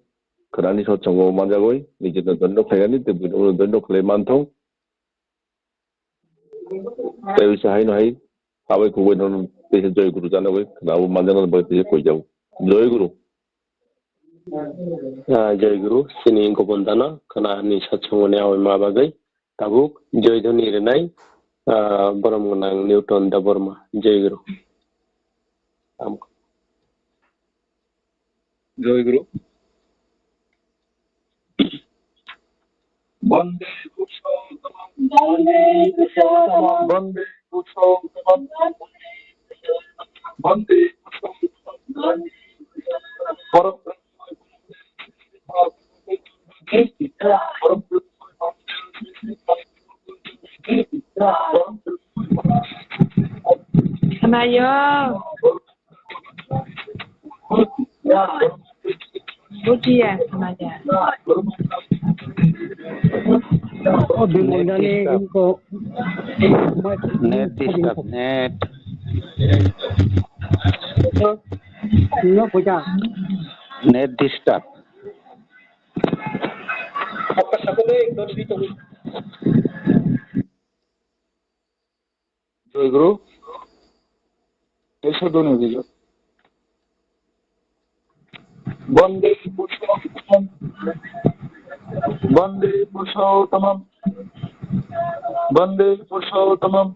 Khnani satsongo manjagwi nijino dhoino khlainani tei buino dhoino khlai manthong. Tei wisa haino hai kha bai khuk bai nono teisa Jai Guru janagwi khnabo manjaknani bagwi teisa koijago. Jai Guru. Ah, Jai Guru, chini gubun dano khnani satsongoni awaima bagwi. Tabuk joy dhoni rinai, ah, borom gwnang Newton Debbarma. Joy Guru. Joy Guru. Bande Purushottamam. Bande Purushottamam. Bande Purushottamam. Bande Purushottamam. Bande Purushottamam. Khwnayo. Bujiya, khwnaya. Net disturb, net. No, puja. Net disturb. Joy Guru. Eso done dijo. Bande Purushottamam. Bande Purushottamam. Bande Purushottamam.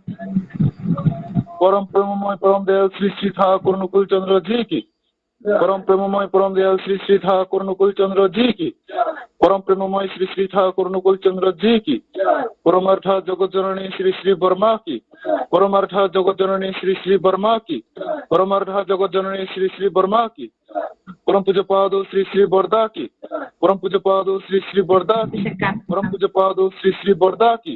পরম প্রেমময় পরম দয়াল শ্রী শ্রী ঠাকুর অনুকূল চন্দ্র জি কি। পরম প্রেমময় পরম দয়াল শ্রী শ্রী ঠাকুর অনুকূল চন্দ্র জি কি। পরম প্রেমময় শ্রী শ্রী ঠাকুর অনুকূল চন্দ্র জি কি। পরমার্থ জগৎ জননী শ্রী শ্রী বর্মা কি। পরমার্থ জগৎ জননী শ্রী শ্রী বর্মা কি। পরমার্থ জগৎ জননী শ্রী শ্রী বর্মা কি। পরম পূজ্য পাদ শ্রী শ্রী বর্দা কি। পরম পূজ্য পাদ শ্রী শ্রী বর্দা কি। পরম পূজ্য পাদ শ্রী শ্রী বর্দা কি।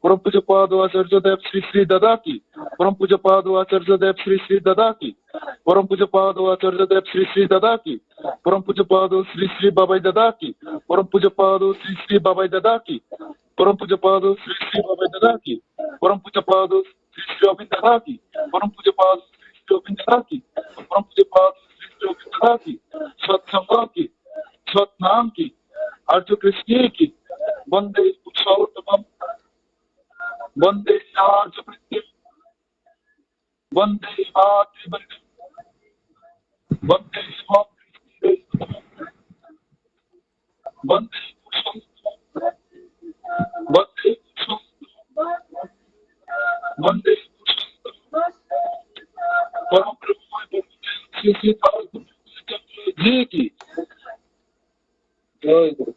পরম পূজ্য পাদ আচার্য দেব শ্রী শ্রী দাদা কি। পরম পূজ্য পাদ আচার্য দেব শ্রী শ্রী দাদা কি। পরম পূজ্য পাদ আচার্য দেব শ্রী শ্রী দাদা কি। পরম পূজ্য পাদ শ্রী শ্রী বাবাই দাদা কি। পরম পূজ্য পাদ শ্রী শ্রী বাবাই দাদা কি। পরম পূজ্য পাদ শ্রী শ্রী বাবাই দাদা কি। পরম পূজ্য পাদ শ্রী শ্রী অরবিন্দ দাদা কি। পরম পূজ্য পাদ শ্রী শ্রী অরবিন্দ দাদা কি। পরম পূজ্য পাদ শ্রী শ্রী অরবিন্দ দাদা কি। সৎসঙ্গ কি। সৎনাম কি। আর্য কৃষ্ণ কি। বন্দে পুরুষোত্তমম। বন্দে আর্য বৃত্তিম। বন্দে মাতৃবন্দে। বন্দে মাতৃবন্দে। বন্দে পুরুষোত্তম। বন্দে পুরুষোত্তম। বন্দে পুরুষোত্তম। পরম ব্রহ্ম শ্রী শ্রী ঠাকুর জি কি। জয় গুরু।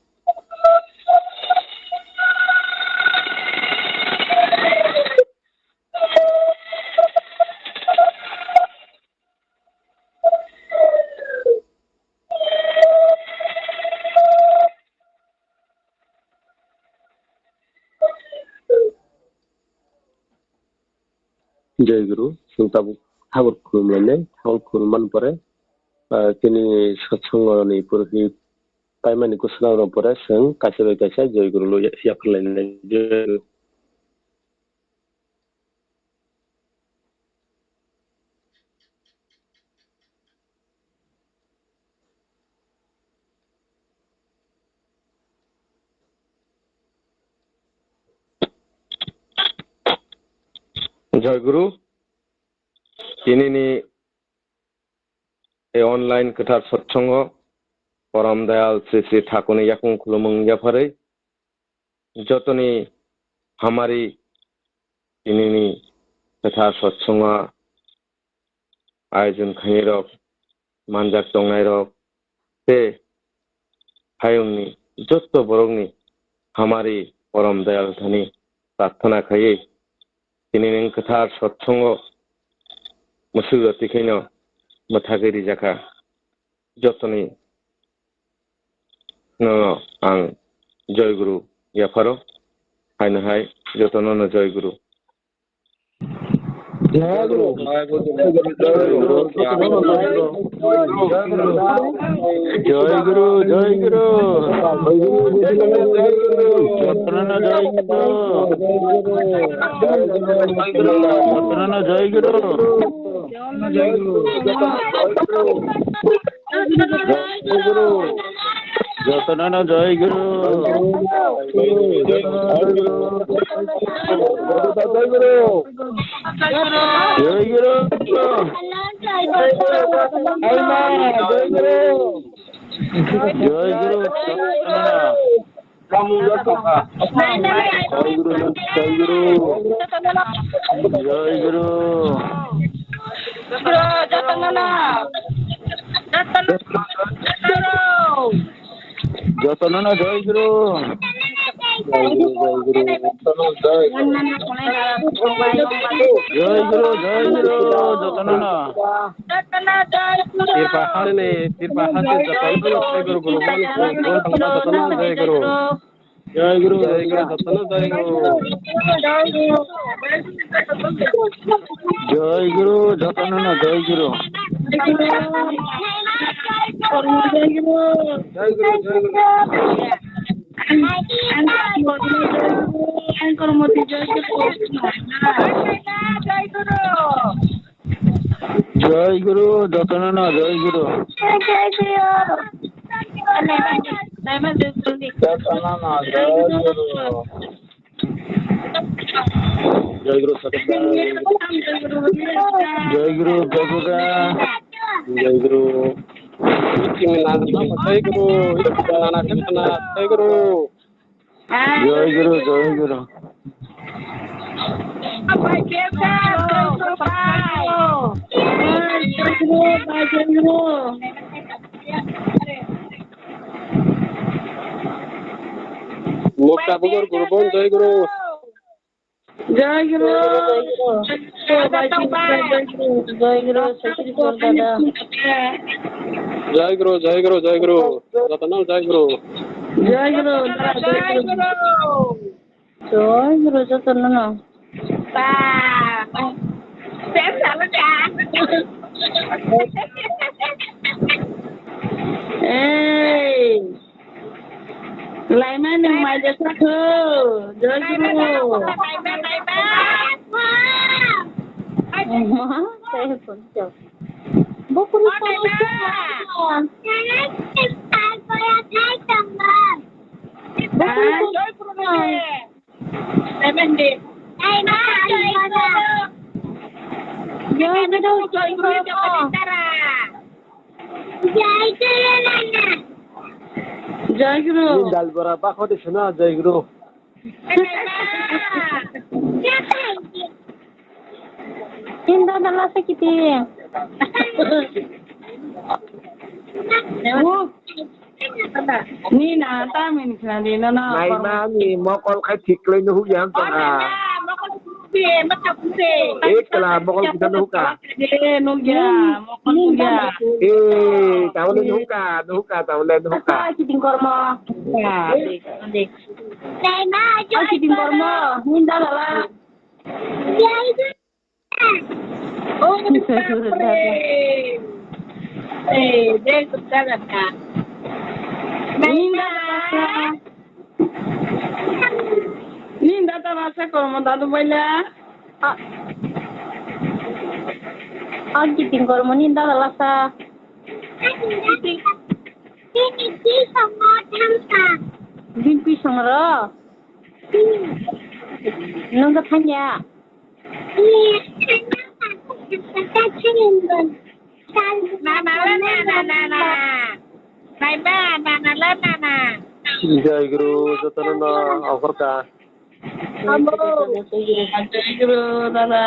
Jai Guru, chwng tabuk tabuk khulumlainai, tabuk khulumani pore, ah, chini satsangoni purohit paimani kwswrang rok pore chwng kaisa bai kaisa Jai Guru lo ya-, yapharlainai. Jai Guru. Jai Guru, tinini e online kwthar satsongo Porom Dayal Sri Sri Thakurni yakung khulumung yapharwi jotoni hamari tinini kwthar satsongo ayojon khainai rok, manjak tongnai rok, tei hayungni jotto borokni hamari Porom Dayal thani prarthana khaiwi, tinini kwthar satsongo mwswk rw twi khaino mwthagwi rijakha. Jotoni no ang Jai Guru yapharo, haino hai jotono no Jai Guru. Jai Guru, Jai Guru. Jai Guru, Jai Guru. Jotono Jai Guru. Jotono Jai Guru. Jai Guru. Jotono Jai Guru. Jai Guru. Jai Guru. Jai Guru. Jai Guru. Jai Guru. Jai Guru. Jai Guru. Jotono no Jai Guru. Jai Guru, Jai Guru. Jai Guru, Jai Guru. Jotono no. Tirpa hal ni, tirpa hal ni jotono no Jai Guru, Guru man, Guru man, jotono no Jai Guru. Jai Guru, Jai Guru, jotono Jai Guru. Jai Guru, jotono no Jai Guru. Jai Guru, Jai Guru. Jai Guru. Jai Guru, jotono no Jai Guru. Jai Guru. Jotono no Jai Guru. Jai Guru Sakta. Jai Guru Prabhupada. Jai Guru. Jai Guru. Jai Guru. Jai Guru, Jai Guru. Mukta bukur guru bon Jai Guru. Jai Guru. Jai Guru, Jai Guru, Jai Guru, Jai Guru. Jai Guru, Jai Guru, Jai Guru. Jotono Jai Guru. Jai Guru, Jai Guru. Jai Guru, jotono no. Ba. Sem salo ja. Ei. Laimani mai de sakho. Jai Guru. Laima, laima. Laima. Bukuri. Jai Guru. Jai Guru. Jai Guru. Jai Guru. Ni dal bora bakho de suna Jai Guru. Inda dala sakiti. Ni na ta min khna di na na. Naima ni mokol khai thik klai no huk ya ham tong ha. Ekla mokol kita no huka. Nugya, mokol nugya. Eh, taule no huka, no huka, taule no huka. Kiting kormo. Kiting kormo. Ninda dala. Oh, Bapre. Eh, dek jaga ka. Ninda ta basa. Ninda ta basa kormo dadu baila. Ang kiting kormo ninda ta basa. Bini pisong ro. Nung ka thanya. Nana, nana, nana, nana. Nai ba, nana, la, nana. Jai Guru, jotono no offer ka. Amo. Jai Guru, dada.